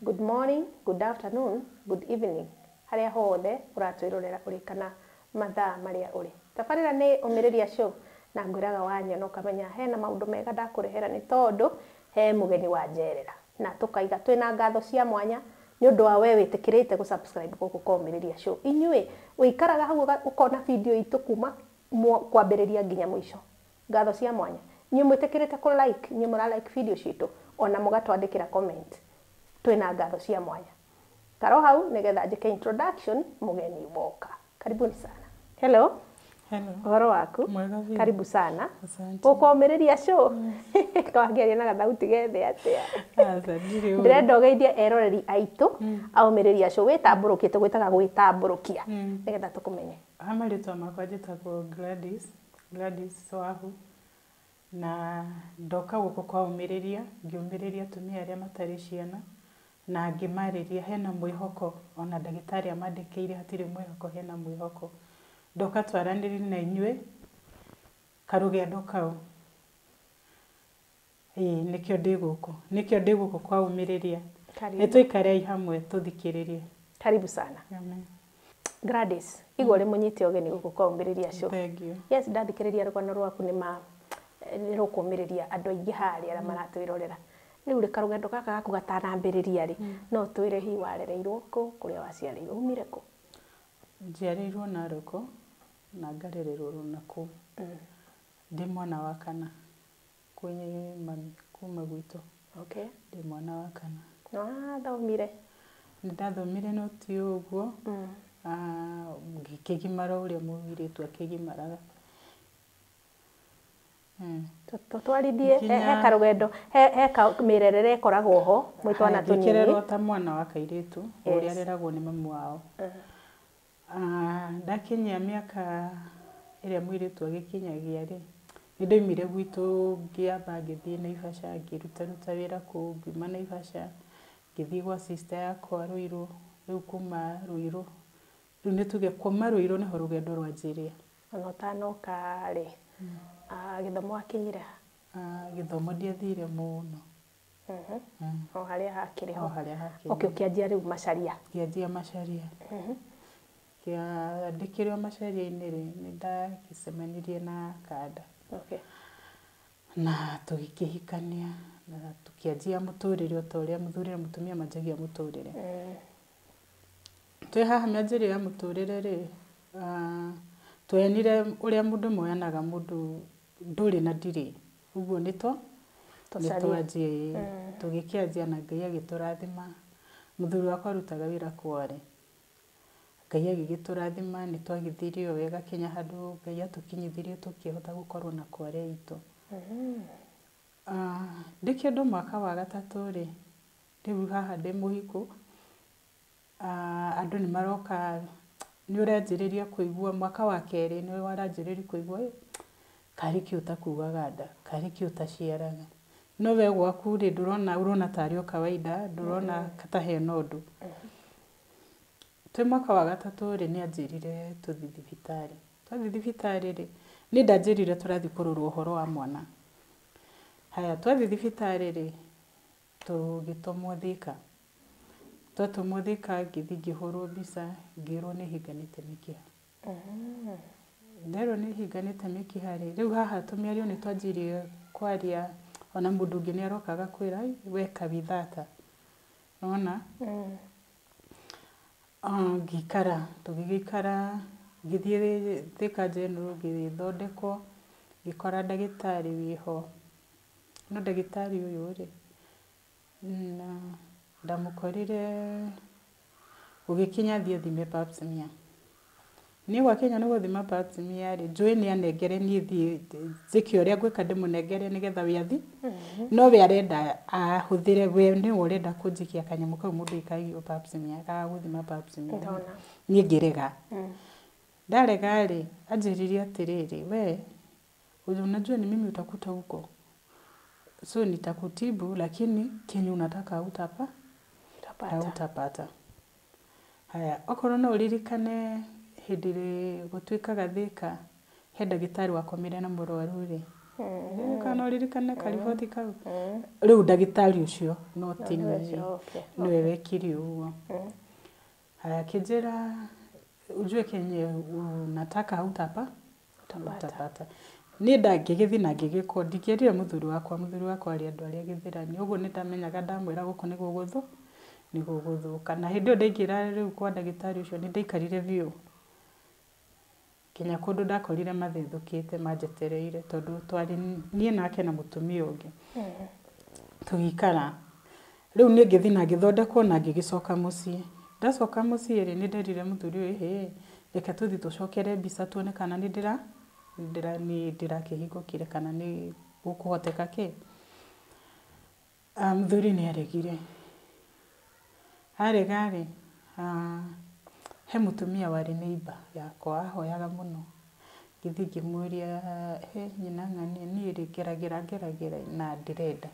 Good morning, good afternoon, good evening. Harĩa hothe ũratwĩrorera ũrĩ kana mathaa marĩa ũrĩ. Tabarĩra nĩ Ũmĩrĩria Show na ngwĩraga wanyona ũkamenya hena maũndũ mega ndakũrehera nĩ tondũ he mũgeni wa njerera. Na tũkaiga twĩna ngatho cia mwanya nĩ ũndũ wa we wĩtĩkĩrĩte gũ subscribe gũkũ kwa Ũmĩrĩria Show. Inyuĩ ũikaraga hau ũkona video itũ kuma kwambĩrĩria nginya mũico. Ngatho cia mwanya. Inyuĩ mwĩtĩkĩrĩte kũ like, inyuĩ mũra like video citũ ona mũgatwandĩkĩra comment. Twĩna ngatho cia mwanya. Karo hau nĩgetha njĩke introduction mũgeni woka. Karibuni sana. Hello. Hello. Ũhoro waku? Mwega biũ. Karibu sana. Asante. Gũkũ Ũmĩrĩria Show. Twangĩaria na gathauti gethe atĩa? Aca, ndirĩ ũru. Ndĩrenda ũgeithie eroreri aitũ a Ũmĩrĩria Show. Wĩtambũrũkie, tũgwĩtaga gwĩtambũrũkia nĩgetha tũkũmenye. Ha marĩtwa makwa njĩtagwo Gladys, Gladys Wahu. Na ndoka gũkũ kwa Ũmĩrĩria, ngĩũmĩrĩria atumia arĩa matarĩ ciana na ngĩmarĩria hena mwĩhoko, ona ndagĩtarĩ amandĩkĩire hatirĩ mwĩhoko, hena mwĩhoko. Ndoka twaranĩrie na inyuĩ karũgendo kau. Ĩĩ nĩkĩo ndĩ gũkũ, nĩkĩo ndĩ gũkũ kwa Ũmĩrĩria. Karibu. Nĩ tũikarei hamwe tũthikĩrĩrie. Karibu sana. Amen. Gladys, igua ũrĩ mũnyite ũgeni gũkũ kwa Ũmĩrĩria Show. Thank you. Yes, ndathikĩrĩria rũgano rwaku nĩ ma nĩ rũkũmĩrĩria andũ aingĩ harĩa arĩa maratwĩrorera. Rĩu rĩ karũgendo gaka gaku gatanambĩrĩria rĩ, no twĩre hihi warereirwo kũ, kũrĩa waciarĩirwo, umire kũ? Njiarĩirwo Narok na ngarererwo nakũu. Ndĩ mwana wa kana kwĩ mami kuma gwitũ. Okay. Ndĩ mwana wa kana. Nĩ wathomire? Nĩ ndathomire no ti ũguo. Ngĩkĩgimara ũrĩa mũirĩtu akĩgimaraga. Tũtwarithie he karũgendo, he mĩrerere ĩkoragwo ho mwĩ twana tũnini. Ngĩkĩrerwo ta mwana wa kairĩtu ũrĩa areragwo nĩ mamu wao. Ndakinyia mĩaka ĩrĩa mũirĩtu agĩkinyagia rĩ, nĩ ndaumire gwitũ ngĩamba ngĩthiĩ Naivasha ngĩrutaruta wĩra kũu, ngiuma Naivasha ngĩthiĩ gwa sister yakwa Ruiru, rĩu kuma Ruiru, rĩu nĩ tuge kuma Ruiru nĩho rũgendo rwanjĩrĩe. Ona ũtanoka rĩ, gĩthomo wakinyire ha? Gĩthomo ndiathire mũno. O harĩa hakĩrĩ ho. O harĩa hakĩrĩ. Okay, ũkĩanjia rĩu Macharia. Ngĩanjia Macharia. Ndĩkĩrĩ o Macharia-inĩ rĩ, nĩ ndagĩcemanirie na Kanda. Okay. Na tũgĩkĩhikania na tũkĩanjia mũtũrĩre o ta ũrĩa mũthuri na mũtumia manjagia mũtũrĩre. Twĩ haha mĩanjĩrio ya mũtũrĩre rĩ, twoyanire ũrĩa mũndũ moyanaga mũndũ ndũrĩ na ndirĩ. Ũguo nĩ twanjie, tũgĩkĩanjia na Ngai agĩtũrathima. Mũthuri wakwa arutaga wĩra Kwale. Ngai agĩgĩtũrathima nĩ twagĩthire o wega kinya handũ Ngai atũkinyithirie tũkĩhota gũkorwo na Kwale itũ. Ndĩ kĩndũ mwaka wa gatatũ rĩ, rĩu haha ndĩ mũhiku, andũ nĩ maroka, nĩ ũranjĩrĩria kũigua mwaka wa kerĩ nĩ waranjĩrĩria kũigua karĩ kĩ ũtakuaga nda, karĩ kĩ ũtaciaraga. No we gwaku rĩ, ndũrona, ũrona tarĩ o kawaida, ndũrona ta hena ũndũ. Twĩ mwaka wa gatatũ rĩ, nĩ anjĩrire tũthiĩ thibitarĩ. Twathiĩ thibitarĩ rĩ, niĩ ndanjĩrire tũrathiĩ kũrorwo ũhoro wa mwana. Haya, twathiĩ thibitarĩ rĩ, tũgĩtũmwo Thika. Twatũmwo Thika ngĩthiĩ ngĩhũrwo mbica, ngĩrwo nĩ hinganĩte mĩkiha. Nderwo nĩ hinganĩte mĩkiha rĩ, rĩu haha tũmĩario nĩ twanjirie kwaria, ona mũndũ ũngĩ nĩ aroka agakwĩra, we kawithata. Nĩwona? Ngĩikara, tũgĩgĩikara, ngĩthiĩ Thika General ngĩthondekwo, ngĩkora ndagĩtarĩ wĩho. No ndagĩtarĩ ũyũ rĩ, ndamũkorire gũgĩkinya athiĩ athime pap smear. Niĩ gwakinya nĩ gũthima pap smear rĩ, njũĩ nĩ anengere niĩ thiĩ njĩke ũrĩa ngwĩka ndĩmũnengere nĩgetha we athi. No we arenda ahũthĩre, we nĩwe ũrenda kũnjikia kanyamũ kau mũndũ aikagio pap smear, ga gũthima pap smear. Niĩ ngĩrega. Ndarega rĩ, anjĩrire atĩrĩrĩ, we unajua ni mimi utakuta huko. So nitakutibu lakini kenye unataka hautapata. Haya, okorwo no ũririkane hĩndĩ ĩrĩa gũtuĩkaga Thika, he ndagĩtarĩ wakomire na mũrwaru rĩ. Kana ũririkane kariboti kau. Rĩu ndagĩtarĩ ũcio no ti Nĩwe niĩ. ũcio, okay. Nĩwe wekire ũguo. Haya, akĩnjĩra ujue kenye unataka hautapa Utapata. utapata. Niĩ ndangĩgĩthiĩ na ngĩgĩkwo ndingĩerire mũthuri wakwa, mũthuri wakwa arĩ andũ arĩa gĩthĩrani ũguo nĩ ndamenyaga ndamwĩra gũkũ nĩ gũgũthũ nĩ gũgũthũka. Na hĩndĩ ĩyo ndaingĩra rĩu kwa ndagĩtarĩ ũcio nĩ ndaikarire biũ nginya kũndũ ndakorire mathethũkĩte manjetereire tondũ twarĩ niĩ nake na mũtumia ũngĩ tũgĩikara. Rĩu niĩ ngĩthiĩ na ngĩthondekwo na ngĩgĩcoka mũciĩ. Ndacoka mũciĩ rĩ, nĩ nderire mũthuri ũyũ ĩhĩ, reke tũthiĩ tũcokere mbica tuone kana nĩ ndĩra nĩ ndĩrakĩhingũkire kana nĩ gũkũhoteka kĩ. Mũthuri nĩ aregire. Arega rĩ, he mũtumia warĩ neighbor yakwa ahoyaga mũno. Ngĩthiĩ ngĩmũria, he nyina ng'ania niĩ rĩ ngeragĩra ngeragĩra na ndĩrenda.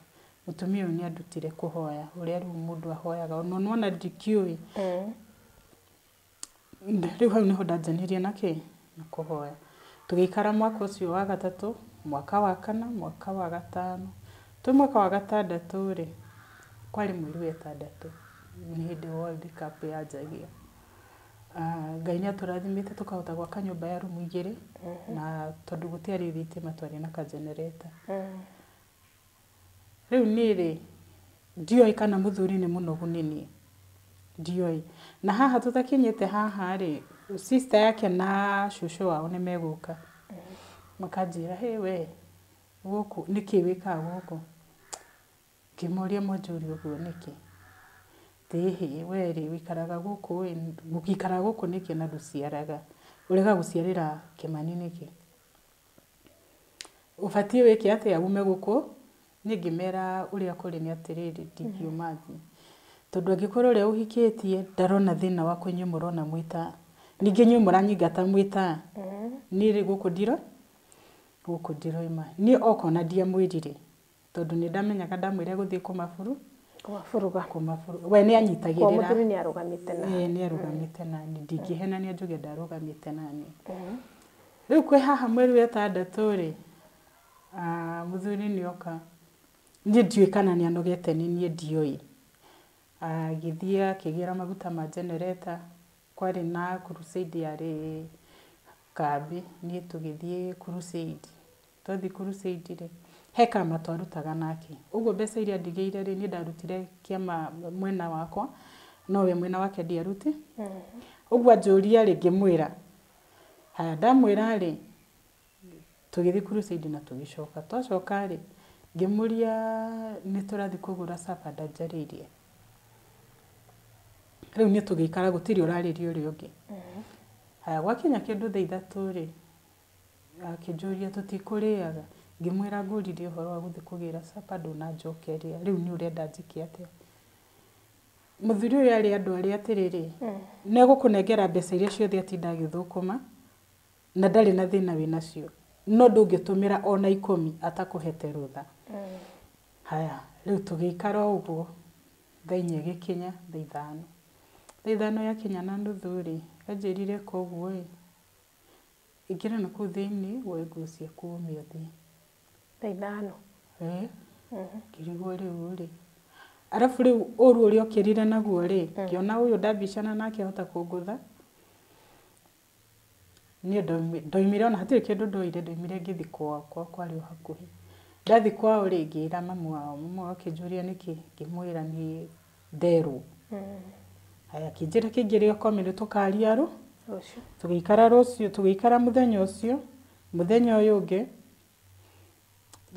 Mũtumia ũyũ nĩ andutire kũhoya ũrĩa rĩu mũndũ ahoyaga ona nĩwona ndikĩũĩ. Rĩu hau nĩho ndanjanirie na kĩ na kũhoya. Tũgĩikara mwaka ũcio wa gatatũ, mwaka wa kana, mwaka wa gatano. Twĩ mwaka wa gatandatũ rĩ, kwarĩ mweri wa ĩtandatũ, nĩ hĩndĩ World Cup yanjagia. Ngai nĩ atũrathimĩte tũkahota gwaka nyũmba ya rumu igĩrĩ, na tondũ gũtiarĩ thitima twarĩ na ka generator. Rĩu niĩ rĩ, ndioĩ kana mũthuri nĩ mũnogu nĩ niĩ, ndioĩ. Na haha tũtakinyĩte haha rĩ, sister yake na cũcũ wao nĩ megũka. Makanjĩra, hĩ we, gũkũ nĩkĩ wĩkaga gũkũ? Ngĩmoria mwanjũria ũguo nĩkĩ? Ĩhĩ we rĩ, wĩikaraga gũkũ ĩ, ũikaraga gũkũ nĩkĩ na ndũciaraga? Ũrega gũciarĩra Kĩmani nĩkĩ? Ũbatiĩ wĩke atĩa ume gũkũ? Niĩ ngĩmera ũrĩa kũrĩ nĩ atĩrĩrĩ, ndingiuma thiĩ. Tondũ angĩkorwo ũrĩa ũhikĩtie ndarona thĩna wakwa inyuĩ mũrona mwĩta, ningĩ inyuĩ mũranyingata mwĩta, niĩ rĩ gũkũ ndiro, gũkũ ndiroima. Niĩ okona ndiamwĩrire, tondũ nĩ ndamenyaga ndamwĩra gũthiĩ kũmaburu, Kũmaburuga. kũmaburu. We nĩ Kwa anyitagĩrĩra. mũthuri nĩ arũgamĩte na. Ĩĩ nĩ arũgamĩte nani, ndingĩhenania njuge ndarũgamĩte nani. Rĩu kwĩ haha mweri wa ĩtandatũ rĩ, mũthuri nĩ oka, niĩ ndiũĩ kana nĩ anogete nĩ niĩ ndioĩ. Agĩthiĩ akĩgĩra maguta ma generator, kwarĩ na crusade yarĩ kambĩ, niĩ tũgĩthiĩ crusade. Twathiĩ crusade rĩ, he kama twarutaga nake. Ũguo mbeca iria andigĩire rĩ, niĩ ndarutire kĩama mwena wakwa, no we mwena wake ndiaruti. Ũguo anjũria rĩ, ngĩmwĩra. Haya ndamwĩra rĩ, tũgĩthiĩ crusade na tũgĩcoka. Twacoka rĩ, ngĩmũria nĩ tũrathiĩ kũgũra supper ndanjarĩirie. Rĩu niĩ tũgĩikara gũtirĩ ũrarĩria ũrĩa ũngĩ. Haya gwakinya kĩndũ thaa ithatũ rĩ, akĩnjũria tũtikũrĩaga. Ngĩmwĩra ngũririe ũhoro wa gũthiĩ kũgĩra supper ndũnanjokeria, rĩu nĩ ũrenda njĩke atĩa? Mũthuri ũyũ arĩ andũ arĩa atĩrĩrĩ, nĩ egũkũnengera mbeca iria ciothe atinda agĩthũkũma, na ndarĩ na thĩna wĩnacio, no ndũngĩtũmĩra ona ikũmi atakũhete rũtha. Haya, rĩu tũgĩikara o ũguo, thaa inya ĩgĩkinya, thaa ithano. Thaa ithano yakinya na nuthu rĩ, anjĩrire koguo ĩ, ingĩra na kũu thĩinĩ woe nguo ciaku ume ũthiĩ. Thaa ithano. Ĩĩ, ngĩrigwo rĩu rĩ. Arabu rĩu ũru ũrĩa okĩrire naguo rĩ, ngĩona ũyũ ndambicana nake ahota kũngũtha. Niĩ ndoimire ona hatirĩ kĩndũ ndoire, ndoimire ngĩthiĩ kwao, kwao kwarĩ o hakuhĩ. Ndathiĩ kwao rĩ, ngĩra mamu wao, mamu wao akĩnjũria nĩkĩ, ngĩmwĩra niĩ nderwo. Haya akĩnjĩra kĩingĩre ũkome nĩ tũkaria rũ, Rũciũ. tũgĩikara rũciũ, tũgĩikara mũthenya ũcio, mũthenya ũyũ ũngĩ,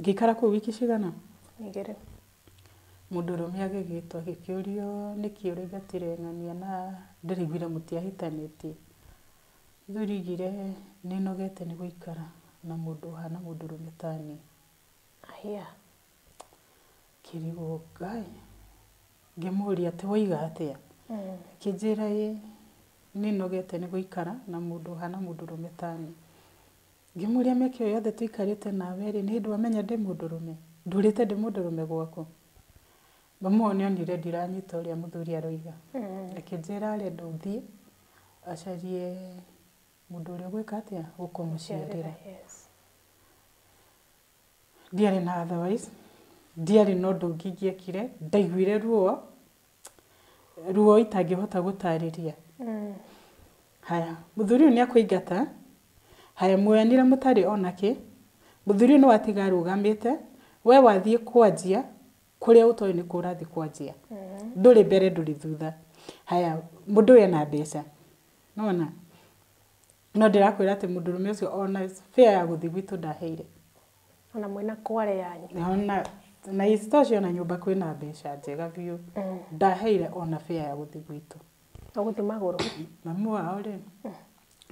ngĩikara kũu wiki cigana? Igĩrĩ. Mũndũrũme agĩgĩtwo agĩkĩũrio nĩkĩ ũraingatire ng'ania na ndĩraiguire mũtiahĩtanĩtie. Mũthuri augire nĩ nogete nĩ gũikara na mũndũ ũhana mũndũrũme ta niĩ. Aya. Ngĩrigwo Ngai, ngĩmũria atĩ woiga atĩa? Akĩnjĩra ĩ nĩ nogete nĩ gũikara na mũndũ ũhana mũndũrũme ta niĩ. Ngĩmũria mĩaka ĩyo yothe tũikarĩte nawe rĩ, nĩ hĩndĩ wamenya ndĩ mũndũrũme? Ndũrĩte ndĩ mũndũrũme gwaku? Mamu wao nĩonire ndiranyita ũrĩa mũthuri aroiga. Akĩnjĩra arenda ũthiĩ acarie mũndũ ũrĩa ũgwĩka atĩa, ũkũmũciarĩra. Yes. Ndiarĩ na otherwise, ndiarĩ na ũndũ ũngĩ ingĩekire, ndaiguire ruo, ruo itangĩhota gũtarĩria. Haya, mũthuri ũyũ nĩ akũingata, haya muoyanire mũtarĩ ona kĩ, mũthuri ũyũ nĩ watiga arũgamĩte, we wathiĩ kwanjia, kũrĩa ũtoĩ nĩ kũ ũrathiĩ kwanjia. Ndũrĩ mbere ndũrĩ thutha. Haya, mũndũ ũyũ ena mbeca, nĩwona? No ndĩrakwĩra atĩ mũndũrũme ũcio ona fare ya gũthiĩ gwitũ ndaheire. Ona mwĩna kware yanyu. Ona na isitoshe ona nyũmba kwĩna mbeca njega biũ. Ndaheire ona fare ya gũthiĩ gwitũ. Ũgũthiĩ magũrũ. Mamu wao rĩ,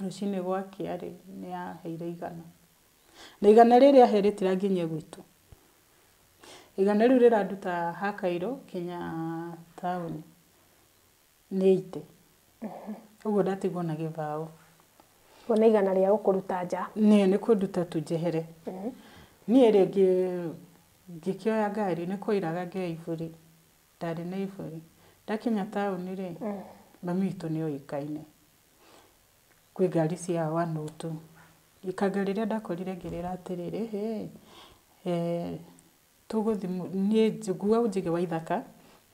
rũcinĩ gwakĩa rĩ, nĩ aheire igana. Na igana rĩrĩa ahe rĩtiranginyia gwitũ. Igana rĩu rĩranduta ha Cairo kinya taũni nĩ 80. Ũguo ndatigwo na gĩbaũ. Ũguo nĩ igana rĩa gũkũruta nja. Nĩ kũnduta tu njehere. Niĩ rĩ ngĩkĩoya ngari, nĩ kwairaga ngĩoya iburi. Ndarĩ na iburi. Ndakinya taũni rĩ, mami witũ nĩ oĩkaine. Kwĩ ngari cia 102. Ikanga rĩrĩa ndakorire ngĩrĩra atĩrĩrĩ, hĩ, tũgũthiĩ niĩ nguo ũnjige Waithaka,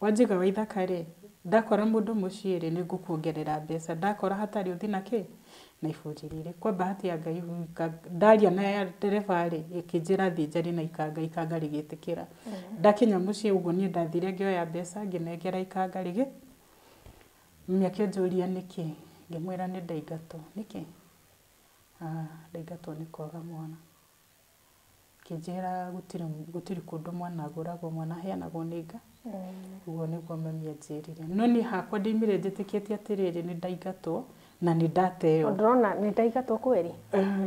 wanjiga Waithaka rĩ, ndakora mũndũ mũciĩ rĩ, nĩ ngũkuongerera mbeca, ndakora hatarĩ ũthiĩ na kĩ? Na iburi rĩrĩ. Kwa bahati ya Ngai ndaria na ndereba rĩ, ĩkĩnjĩra thiĩ njarie na ikanga, ikanga rĩgĩtĩkĩra. Ndakinya mũciĩ ũguo niĩ ndathire ngĩoya mbeca, ngĩnengera ikanga rĩgĩ, mami akĩnjũria nĩkĩ, ngĩmwĩra nĩ ndaingatwo. Nĩkĩ? Ndaingatwo nĩ kwaga mwana. Akĩnjĩra gũtirĩ kũndũ mwana agũragwo, mwana aheanagwo nĩ Ngai. Ũguo nĩguo mami anjĩrire. No niĩ hakwa ndaimire njĩtĩkĩtie atĩrĩrĩ, nĩ ndaingatwo na nĩ ndateo. Ndũrona nĩ ndaingatwo kweri?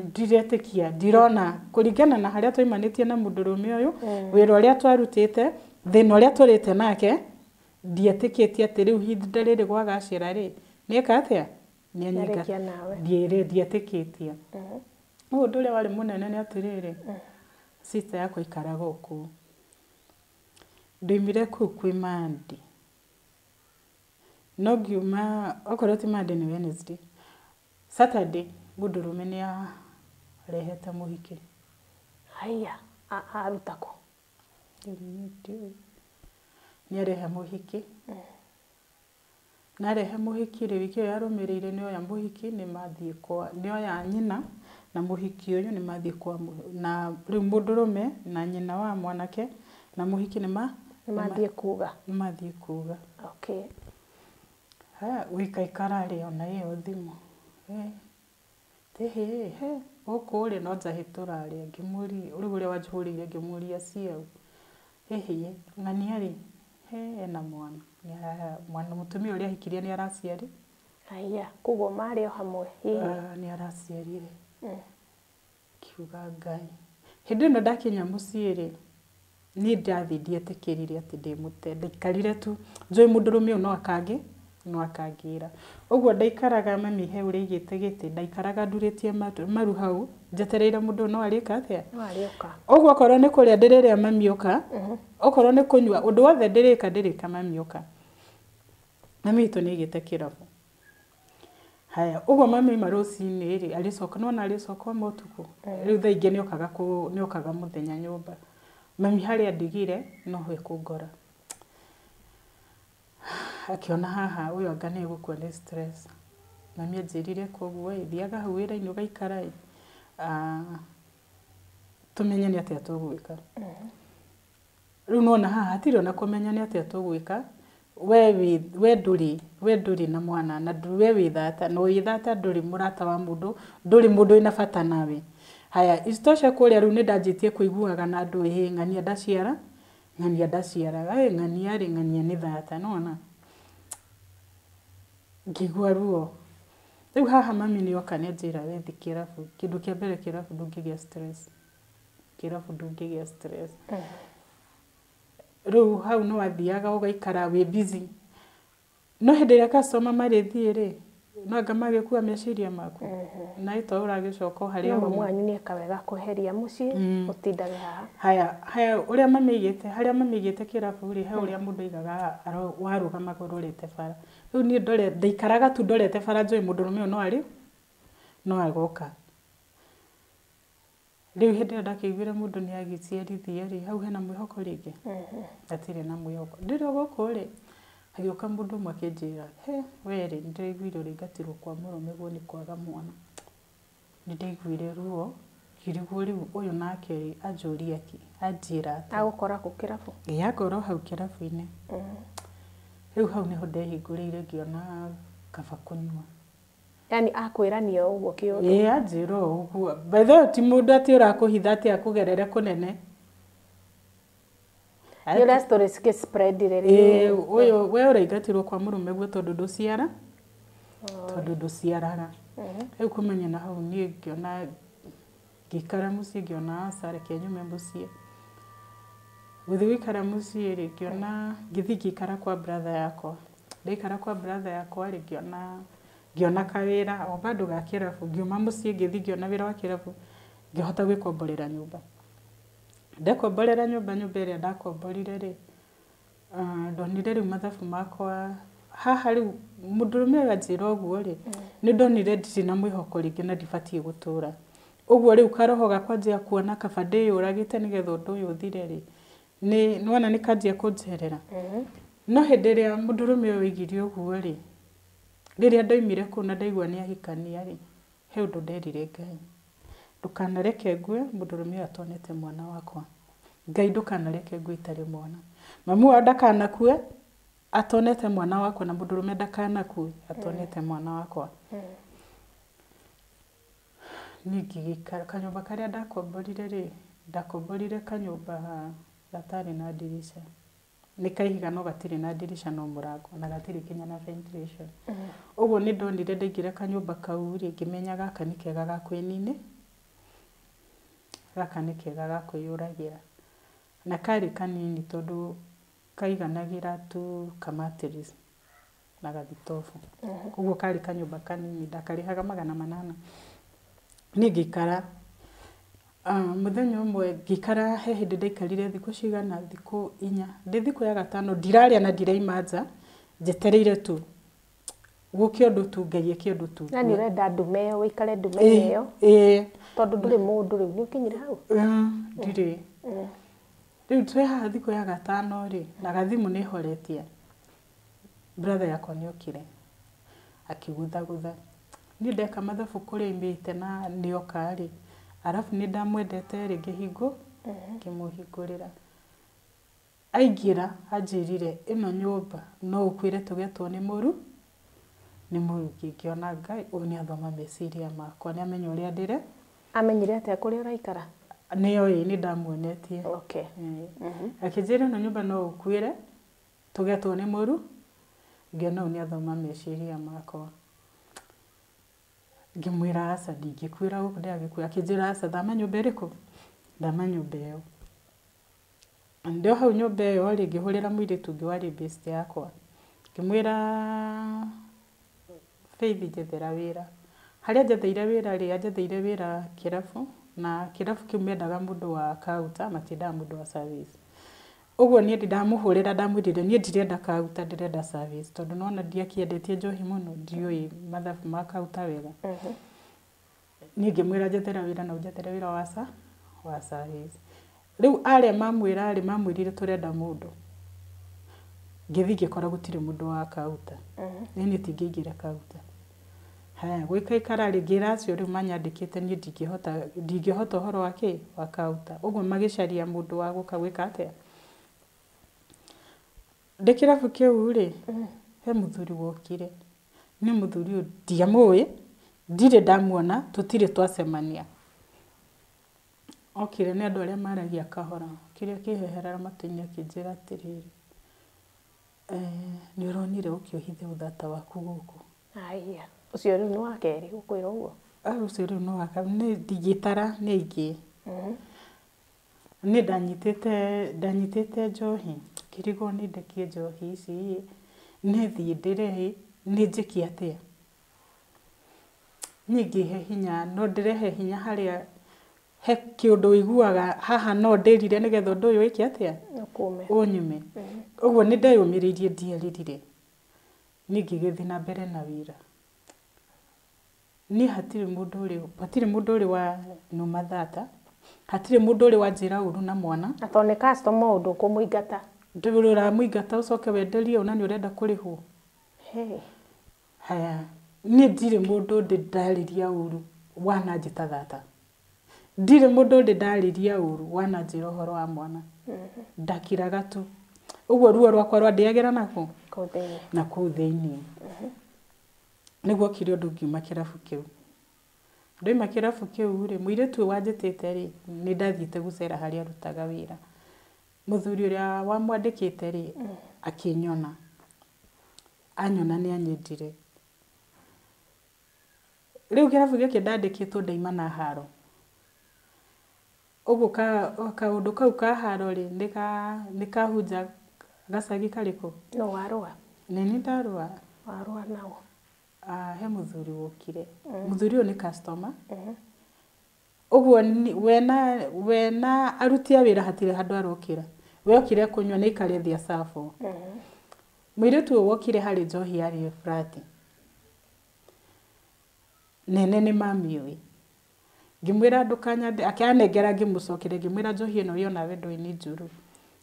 Ndiretĩkia, ndirona kũringana na harĩa twaimanĩtie na mũndũrũme ũyũ, wĩra ũrĩa twarutĩte, thĩna ũrĩa tũrĩte nake, ndietĩkĩtie atĩ rĩu ihinda rĩrĩ gwagacĩra rĩ, nĩeka atĩa? Nĩarĩkia nawe. Ndietĩkĩtie. Ũyũ ũndũ ũrĩa warĩ mũnene nĩ atĩrĩrĩ, sister yakwa aikaraga o kũu. Ndoimire kũu kwĩ Monday. No ngiuma, okorwo ti Monday nĩ Wednesday. Saturday mũndũrũme nĩ arehete mũhiki. Haiya, aruta kũ? Nĩ arehe mũhiki. Na arehe mũhiki rĩ, wiki ĩyo yarũmĩrĩire nĩ oya mũhiki, nĩ mathiĩ kwa, nĩ oya nyina na mũhiki ũyũ nĩ mathiĩ kwa, na rĩu mũndũrũme na nyina wa mwanake na mũhiki nĩ mathiĩ kuga. Nĩ mathiĩ kuga. Okay. Ha, gũikaikara rĩ, ona ĩyo thimũ. Hĩ, he, gũkũ rĩ, no njahĩ tũraria, ngĩmũria, rĩu ũrĩa wanjũrĩire ngĩmũria ciau. Hĩhĩ, ng'ania rĩ, he, ena mwana. Mwana mũtumia ũrĩa ahikirie nĩ araciari. Haiya, koguo marĩ o hamwe hihi? Nĩ araciarire. Kiuga Ngai. Hĩndĩ ĩno ndakinya mũciĩ rĩ, niĩ ndathiĩ ndietĩkĩrire atĩ ndĩ mũte, ndaikarire tu, njũĩ mũndũrũme ũyũ no akangĩra. Ũguo ndaikaraga mami he ũrĩa aigĩte gĩtĩ, ndaikaraga ndurĩtie maru hau, njetereire mũndũ ũyũ no arĩka atĩa? No arĩũka. Ũguo okorwo nĩ kũrĩa ndĩrĩrĩa mami oka, okorwo nĩ kũnyua, ũndũ wothe ndĩrĩka mami oka. Mami witũ nĩ aigĩte kĩrabu. Haya, ũguo mami auma rũcinĩ rĩ, arĩcoka, nĩwona arĩcoka oma ũtukũ. Rĩu thaa ingĩ nĩokaga mũthenya nyũmba. Mami harĩa andigire, noho ekũngora. Akĩona haha ũyũ anga nĩ egũkua nĩ stress. Mami anjĩrire koguo ĩ, thiaga hau wĩra-inĩ ũgaikara ĩ, tũmenye nĩ atĩa tũgwĩka. Rĩu nĩwona haha hatirĩ ona kũmenya nĩ atĩa tũgwĩka, we ndũrĩ na mwana, na we wĩ thata, na wĩ thata ndũrĩ mũrata wa mũndũ, ndũrĩ mũndũ wĩna bata nawe. Haya, isitoshe kũrĩa rĩu nĩ ndanjĩtie kũiguaga na andũ, ĩhĩ, ng'ania ndaciara, ng'ania ndaciaraga, ĩ, ng'ania rĩ, ng'ania nĩ thata, nĩwona? Ngĩigua ruo. Rĩu haha mami nĩ oka nĩ anjĩra we thiĩ kĩrabu, kĩndũ kĩa mbere kĩrabu ndũngĩgĩa stress. Kĩrabu ndũngĩgĩa stress. Rĩu hau nĩ wathiaga ũgaikara wĩ busy. No hĩndĩ ĩrĩa customer marĩthiĩ rĩ, no anga magĩkua meciria maku. Na ĩto ũragĩcoka o harĩa No mamu uma. wanyu nĩ eka wega kweheria mũciĩ, ũtindage haha. Haya, haya, ũrĩa mami aigĩte, harĩa mami aigĩte kĩrabu rĩ, he ũrĩa mũndũ aigaga warũgamaga ũrorete bara. Rĩu niĩ ndaikaraga tu ndorete bara njũĩ mũndũrũme ũyũ no arĩ, no agoka. Rĩu hĩndĩ ĩyo ndakĩiguire mũndũ nĩ agĩciarithia rĩ, hau hena mwĩhoko rĩngĩ? Hatirĩ na mwĩhoko. Ndĩrĩ o gũkũ rĩ, hagĩũka mũndũ ũmwe akĩnjĩra, he we rĩ, nĩndĩraiguire ũraingatirwo kwa mũrũmeguo nĩ kwaga mwana. Nĩndaiguire ruo, ngĩrigwo rĩu ũyũ nake rĩ, anjũria kĩ, anjĩra atĩa. Agũkora kũ kĩrabu? Ĩ angora o hau kĩrabu-inĩ. Rĩu hau nĩho ndehingũrĩire ngĩona kaba kũnyua. Yani akwĩrania o ũguo kĩũndũ? Ĩ anjĩra o ũguo. By the way ti mũndũ atĩ ũrakũhitha atĩ akũgerere kũnene. Nĩ ũrĩa stories cikĩ-spreadire Ĩ rĩu. ũyũ we ũraingatirwo kwa mũrũmeguo tondũ ndũciara, tondũ ndũciaraga. Rĩu kumania na hau niĩ ngĩona ngĩikara mũciĩ ngĩona aca reke nyume mũciĩ. Gũthiĩ gũikara mũciĩ rĩ, ngĩona ngĩthiĩ ngĩikara kwa brother yakwa. Ndaikara kwa brother yakwa rĩ, ngĩona ngĩona kawĩra o bado ga kĩrabu. Ngiuma mũciĩ ngĩthiĩ ngĩona wĩra wa kĩrabu, ngĩhota gwĩkomborera nyũmba. Ndekomborera nyũmba, nyũmba ĩrĩa ndakomborire rĩ, ndonire rĩu mathabu makwa haha rĩu mũndũrũme ũyũ anjĩra ũguo rĩ, nĩ ndonire ndirĩ na mwĩhoko rĩngĩ na ndibatiĩ gũtũra. Ũguo rĩu karoho gakwa anjia kuona kaba ndĩyũragĩte nĩgetha ũndũ ũyũ ũthire rĩ, nĩ nĩwona nĩ kanjia kũnjerera. No hĩndĩ ĩrĩa mũndũrũme ũyũ oigire ũguo rĩ, rĩrĩa ndaumire kũu na ndaigua nĩ ahikania rĩ, he ũndũ nderire Ngai. Ndũkanareke ngue mũndũrũme ũyũ atonete mwana wakwa. Ngai ndũkanareke ngue itarĩ mwana. Mamu wao ndakanakue atonete mwana wakwa na mũndũrũme ndakanakue atonete mwana wakwa. Niĩ ngĩgĩikara kanyũmba karĩa ndakomborire rĩ, ndakomborire kanyũmba gatarĩ na ndirica. Nĩ kaihiga no gatirĩ na ndirica no mũrango na gatirĩ kinya na ventilation. Ũguo nĩ ndonire ndaingĩra kanyũmba kau rĩ, ngĩmenya gaka nĩ kega ga kwĩnini, gaka nĩ kega ga kwĩyũragĩra. Na karĩ kanini tondũ kaiganagĩra tu kamattress na gathitobu. Ũguo karĩ kanyũmba kanini, ndakarĩhaga 800. Niĩ ngĩikara mũthenya ũmwe ngĩikara he hĩndĩ ndaikarire thikũ cigana, thikũ 4. Ndĩ thikũ ya gatano ndirarĩa na ndiraima nja, njetereire tu gũke ũndũ tu Ngai eke ũndũ tu. Yani ũrenda ndume ĩyo ũikare ndume-inĩ ĩyo? Ĩĩ. Tondũ ndũrĩ mũndũ rĩu, nĩ ũkinyire hau? Ndirĩ. Rĩu twĩ haha thikũ ya gatano rĩ, na gathimũ nĩ horetie. Brother yakwa nĩ okire akĩgũthagũtha. Niĩ ndeka mathabu kũrĩa aumĩte na nĩoka rĩ, arabu nĩ ndamwendete rĩ, ngĩmũhingũrĩra. Aingĩra anjĩrire ĩno nyũmba no ũkwĩre tũgetwo nĩ mũru, nĩ mũrugi. Ngĩona Ngai ũyũ nĩ athoma meciria makwa, nĩ amenya ũrĩa ndĩre. Amenyire atĩa kũrĩa ũraikara? Nĩoĩ nĩ ndamuonetie. Okay. Akĩnjĩra ĩno nyũmba no ũkuĩre tũgetwo nĩ mũru. Ngĩona ũyũ nĩ athoma meciria makwa. Ngĩmwĩra aca ndingĩkuĩra gũkũ ndĩragĩkuĩra. Akĩnjĩra aca thama nyũmba ĩrĩkũ? Thama nyũmba ĩyo. Ndĩ o hau nyũmba ĩyo rĩ, ngĩhũrĩra mũirĩtu ũngĩ warĩ best yakwa. Ngĩmwĩra Faith njethera wĩra. Harĩa njetheire wĩra rĩ, anjetheire wĩra kĩrabu, na kĩrabu kĩu mendaga mũndũ wa counter, matiendaga mũndũ wa service. Ũguo niĩ ndamũhũrĩra ndamwĩrire niĩ ndirenda counter, ndĩrenda service tondũ nĩwona ndiakĩendetie njohi mũno, ndiũĩ mathabu ma counter wega. Niĩ ngĩmwĩra njethera wĩra na ũnjethere wĩra wa service. Rĩu arĩa mamwĩra rĩ, mamwĩrire tũrenda mũndũ. Ngĩthiĩ ngĩkora gũtirĩ mũndũ wa counter. Niĩ ndingĩingĩra counter. Haya, gũikaikara rĩ, ngĩra acio rĩu manyandĩkĩte niĩ ndingĩhota ũhoro wa kĩ? Wa counter. Ũguo magĩcaria mũndũ wa gũka gwĩka atĩa? Ndĩ kĩrabu kĩu rĩ, he mũthuri wokire. Nĩ mũthuri ũyũ ndiamũĩ, ndirĩ ndamuona, tũtirĩ twacemania. Okire nĩ andũ arĩa maragia kahora. Okire akĩheherera matũ-inĩ akĩnjĩra atĩrĩrĩ, nĩ ũronire ũke ũhithe ũthata waku gũkũ? Aya, ũcio rĩu nĩ wa kerĩ gũkwĩra ũguo? Ũcio rĩu nĩ wa kerĩ, niĩ ndingĩtara nĩ aingĩ. Niĩ ndanyitĩte njohi, ngĩrigwo nĩ ndekie njohi ici, nĩ thiĩ ndĩre, nĩ njĩke atĩa? Niĩ ngĩhe hinya, no ndĩrehe hinya harĩa he kĩũndũ ũiguaga haha no ndĩrire nĩgetha ũndũ ũyũ wĩke atĩa? Ũkũme. Ũnyume. Ũguo nĩ ndeyũmĩrĩirie ndierĩrire. Niĩ ngĩgĩthiĩ na mbere na wĩra. Niĩ hatirĩ mũndũ ũrĩ wa nũma thata. Hatirĩ mũndũ ũrĩ wanjĩra ũru na mwana. Na tondũ nĩ customer ũndũ ũkũmũingata. Ndũramũingata ũcoke wenderie ona nĩ ũrenda kũrĩhwo. Hey. Haya, niĩ ndirĩ mũndũ ndĩ ndarĩria ũru wananjĩta thata. Ndirĩ mũndũ ndĩ ndarĩria ũru wananjĩra ũhoro wa mwana. Ndakiraga tu. Ũguo ruo rwakwa rwandĩagĩra nakũ? Kũu thĩinĩ. Na kũu thĩinĩ. Nĩguo okire ũndũ ngiuma kĩrabu kĩu. Ndoima kĩrabu kĩu rĩ, mũirĩtu ũyũ wanjĩtĩte rĩ, nĩ ndathiĩte gũcera harĩa arutaga wĩra. Mũthuri ũrĩa wamwandĩkĩte rĩ, akĩnyona. Anyona nĩ anyendire. Rĩu kĩrabu gĩkĩ ndandĩkĩtwo ndaima na haro. Ũguo kaũndũ kau ka haro rĩ, nĩ kahunja gacagi karĩkũ? No warũa? Nĩ niĩ ndarũa. Warũa nao? He mũthuri wokire. Mũthuri ũyũ nĩ customer. Ũguo wena aruti a wĩra hatirĩ handũ arokĩra. We okire kũnyua nĩ aikare thĩ acabwo. Mũirĩtu ũyũ wokire harĩ njohi yarĩ flat. Nene nĩ mamiũĩ. Ngĩmwĩra ndũkanyande, akĩanengera ngĩmũcokeria ngĩmwĩra njohi ĩno ĩ onawe ndũĩ nĩ njũru.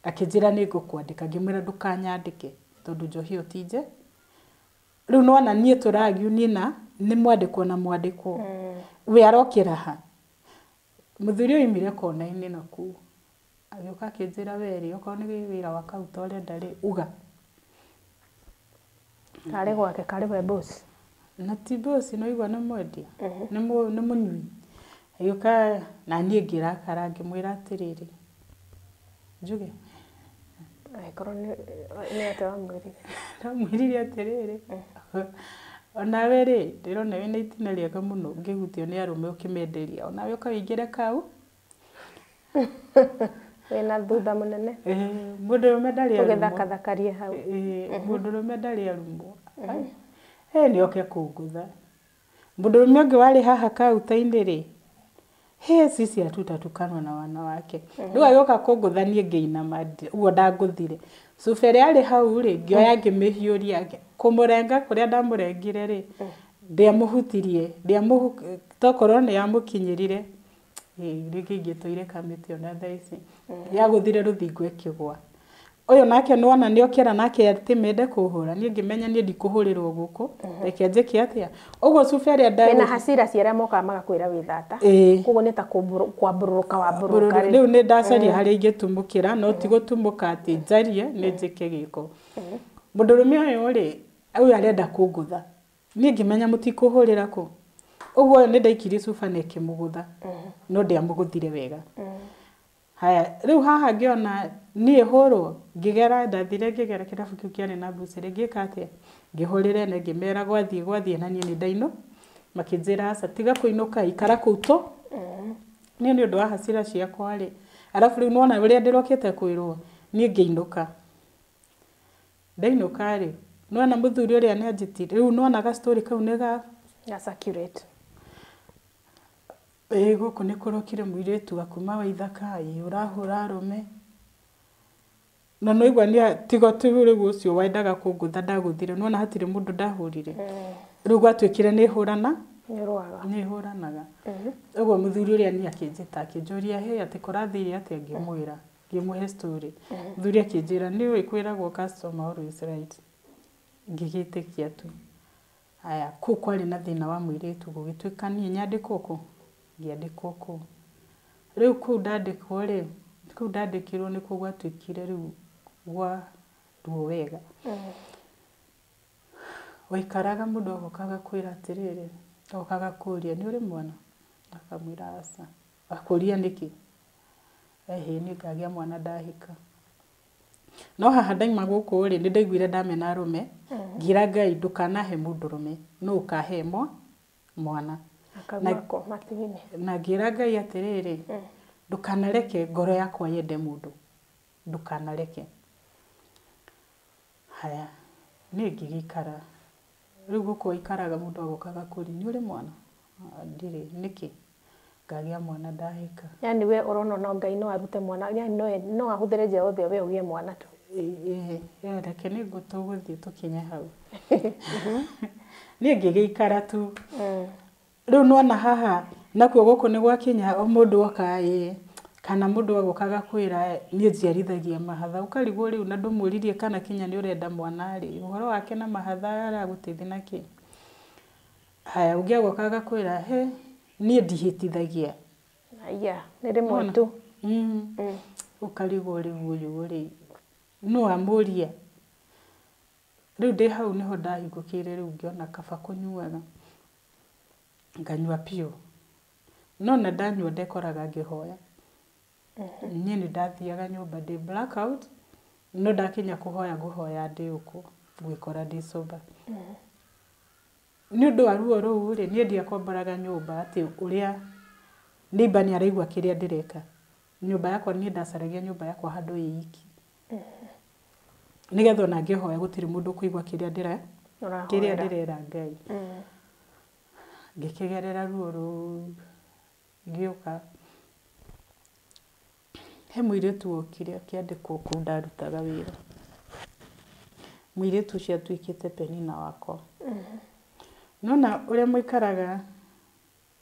Akĩnjĩra nĩ ngũkwandĩka, ngĩmwĩra ndũkanyandĩke tondũ njohi ĩyo ti nje. Rĩu nĩwona niĩ tũragiu niĩ na nĩ mwandĩkwo na mwandĩkwo. We arokĩra ha? Mũthuri ũyũ oimire kona-inĩ nakũu. Agĩũka akĩnjĩra we rĩ, okorwo nĩ wĩra wa kauta ũrenda rĩ, uga. Karĩ gwake, karĩ we boss. Na ti boss, no igua nĩ mwendia, nĩ mũnyui. Agĩũka na niĩ ngĩrakara ngĩmwĩra atĩrĩrĩ, njuge? Angĩkorwo nĩ atĩa wamwĩrire? Ndamwĩrire atĩrĩrĩ, onawe rĩ, ndĩrona wĩna itina rĩega mũno ũngĩhutio nĩ arũme ũkĩmenderia, onawe ũka ũingĩre kau. Wĩna thutha mũnene. Mũndũrũme ndarĩ arumwo. Ũgĩthakathakarie hau. Mũndũrũme ndarĩ arumwo. Nĩ oke kũngũtha. Mũndũrũme ũngĩ warĩ haha kauta-inĩ rĩ, he sisi hatutatukanwa na wanawake. Rĩu agĩũka kũngũtha niĩ ngĩinama ũguo ndangũthire. Cuba ĩrĩa yarĩ hau rĩ, ngĩoya ngĩmĩhiũria, kũmũrenga kũrĩa ndamũrengire rĩ, ndiamũhutirie, tokorwo nĩ yamũkinyĩrire, rĩngĩ ingĩtũire kamĩtĩ ona thaa ici. Yagũthire rũthingo ĩkĩgũa. Ũyũ nake nĩwona nĩokĩra nake atĩ mende kũhũra, niĩ ngĩmenya niĩ ndikũhũrĩrwo gũkũ, reke njĩke atĩa. Ũguo cuba ĩrĩa Mena hasira cia arĩa mokaga magakwĩra wĩ thata. Koguo nĩ ta kwambũrũrũka wambũrũrũka rĩ. Rĩu nĩ ndacaria harĩa ingĩtumũkĩra, no ti gũtumũka atĩ njarie nĩ njĩke gĩko. Mũndũrũme ũyũ rĩ, ũyũ arenda kũngũtha. Niĩ ngĩmenya mũtikũhũrĩra kũ. Ũguo ũyũ nĩ ndaikirie cuba na ĩkĩmũgũtha, no ndiamũgũthire wega. Haya, rĩu haha ngĩona niĩ hũrwo, ngĩgera, ndathire ngĩgera kĩrabu kĩu kĩarĩ na mbucĩrĩ, ngĩka atĩa? Ngĩhũrĩra ene ngĩmera gwathiĩ gwathiĩ na niĩ nĩ ndainũ. Makĩnjĩra aca, tiga kũinũka, ikara kũu tũ. Niĩ nĩ ũndũ wa hasira ciakwa rĩ, arabu rĩu nĩwona ũrĩa ndĩrokĩte kwĩrwo, niĩ ngĩinũka. Ndainũka rĩ, nĩwona mũthuri ũrĩa nĩ anjĩtire, rĩu nĩwona ga story kau nĩ ga Ga circulate. Ĩĩ gũkũ nĩ kũrokire mũirĩtu wa kuma Waithaka, ĩĩ ũrahũra arũme. Na nĩwaigua nĩ tiga tu rĩu ũcio wendaga kũngũtha ndagũthire, nĩwona hatirĩ mũndũ ndahũrire. Rĩu gwatuĩkire nĩ hũrana, nĩ hũranaga. Ũguo mũthuri ũrĩa niĩ akĩnjĩta akĩnjũria, hĩ atĩ kũrathire atĩa, ngĩmwĩra, ngĩmũhe story. Mũthuri akĩnjĩra nĩ ũĩ kwĩragwo customer always right. Ngĩgĩtĩkia tu. Haya, kũu kwarĩ na thĩna wa mũirĩtu gũgĩtuĩka niĩ nyandĩkwo kũ? Ngĩandĩkwo kũu. Rĩu kũu ndandĩkwo rĩ, kũu ndandĩkirwo nĩkuo gwatuĩkire rĩu gwa ruo wega. Waikaraga mũndũ agoka agakwĩra atĩrĩrĩ, agoka agakũria nĩ ũrĩ mwana? Akamwĩra aca. Akũria nĩkĩ? Ĩhĩ niĩ ngagĩa mwana ndahika. No haha ndaima gũkũ rĩ, nĩ ndaiguire ndamena arũme, ngĩra Ngai ndũkanahe mũndũrũme, no ũkahe mwana. Na ngĩra Ngai atĩrĩrĩ, ndũkanareke ngoro yakwa yende mũndũ, ndũkanareke. Haya, niĩ ngĩgĩikara. Rĩu gũkũ waikaraga mũndũ agoka agakũria nĩ ũrĩ mwana? Ndirĩ. Nĩkĩ? Ngagĩa mwana ndahika. Yani we ũrona no Ngai no arute mwana, yani no ahũthĩre njĩra yothe we ũgĩe mwana tu. Reke nĩ tũgũthiĩ tũkinye hau. Niĩ ngĩgĩikara tu. Rĩu nĩwona haha Nakuo gũkũ nĩ gwakinya o mũndũ oka ĩ kana mũndũ agoka agakwĩra niĩ njiarithagia mahatha ũkarigwo rĩu na ndũmũririe kana kinya nĩ ũrenda mwana rĩ ũhoro wake na mahatha aragũteithia na kĩ. Haya ũngĩ agoka agakwĩra he niĩ ndihĩtithagia. Aya nĩ rĩmwe tu. Ũkarigwo rĩu ũyũ rĩ no amũria. Rĩu ndĩ hau nĩho ndahingũkĩire rĩu ngĩona kaba kũnyuaga nganyua biũ. No na ndanyua ndekoraga ngĩhoya. Niĩ nĩ ndathiaga nyũmba ndĩ blackout no ndakinya kũhoya ngũhoya ndĩ ũkũ ngwĩkora ndĩ sober. Nĩ ũndũ wa ruo rũu rĩ niĩ ndiakomboraga nyũmba atĩ ũrĩa neighbor nĩ araigua kĩrĩa ndĩreka. Nyũmba yakwa niĩ ndacaragia nyũmba yakwa handũ ĩ iki. Nĩgetha ona ngĩhoya gũtirĩ mũndũ ũkũigua kĩrĩa kĩrĩa ndĩrera Ngai. Ngĩkĩgerera ruo rũu ngĩũka he mũirĩtu wokire akĩandĩkwo kũu ndarutaga wĩra. Mũirĩtu ũcio atuĩkĩte Penina wakwa. Nona ũrĩa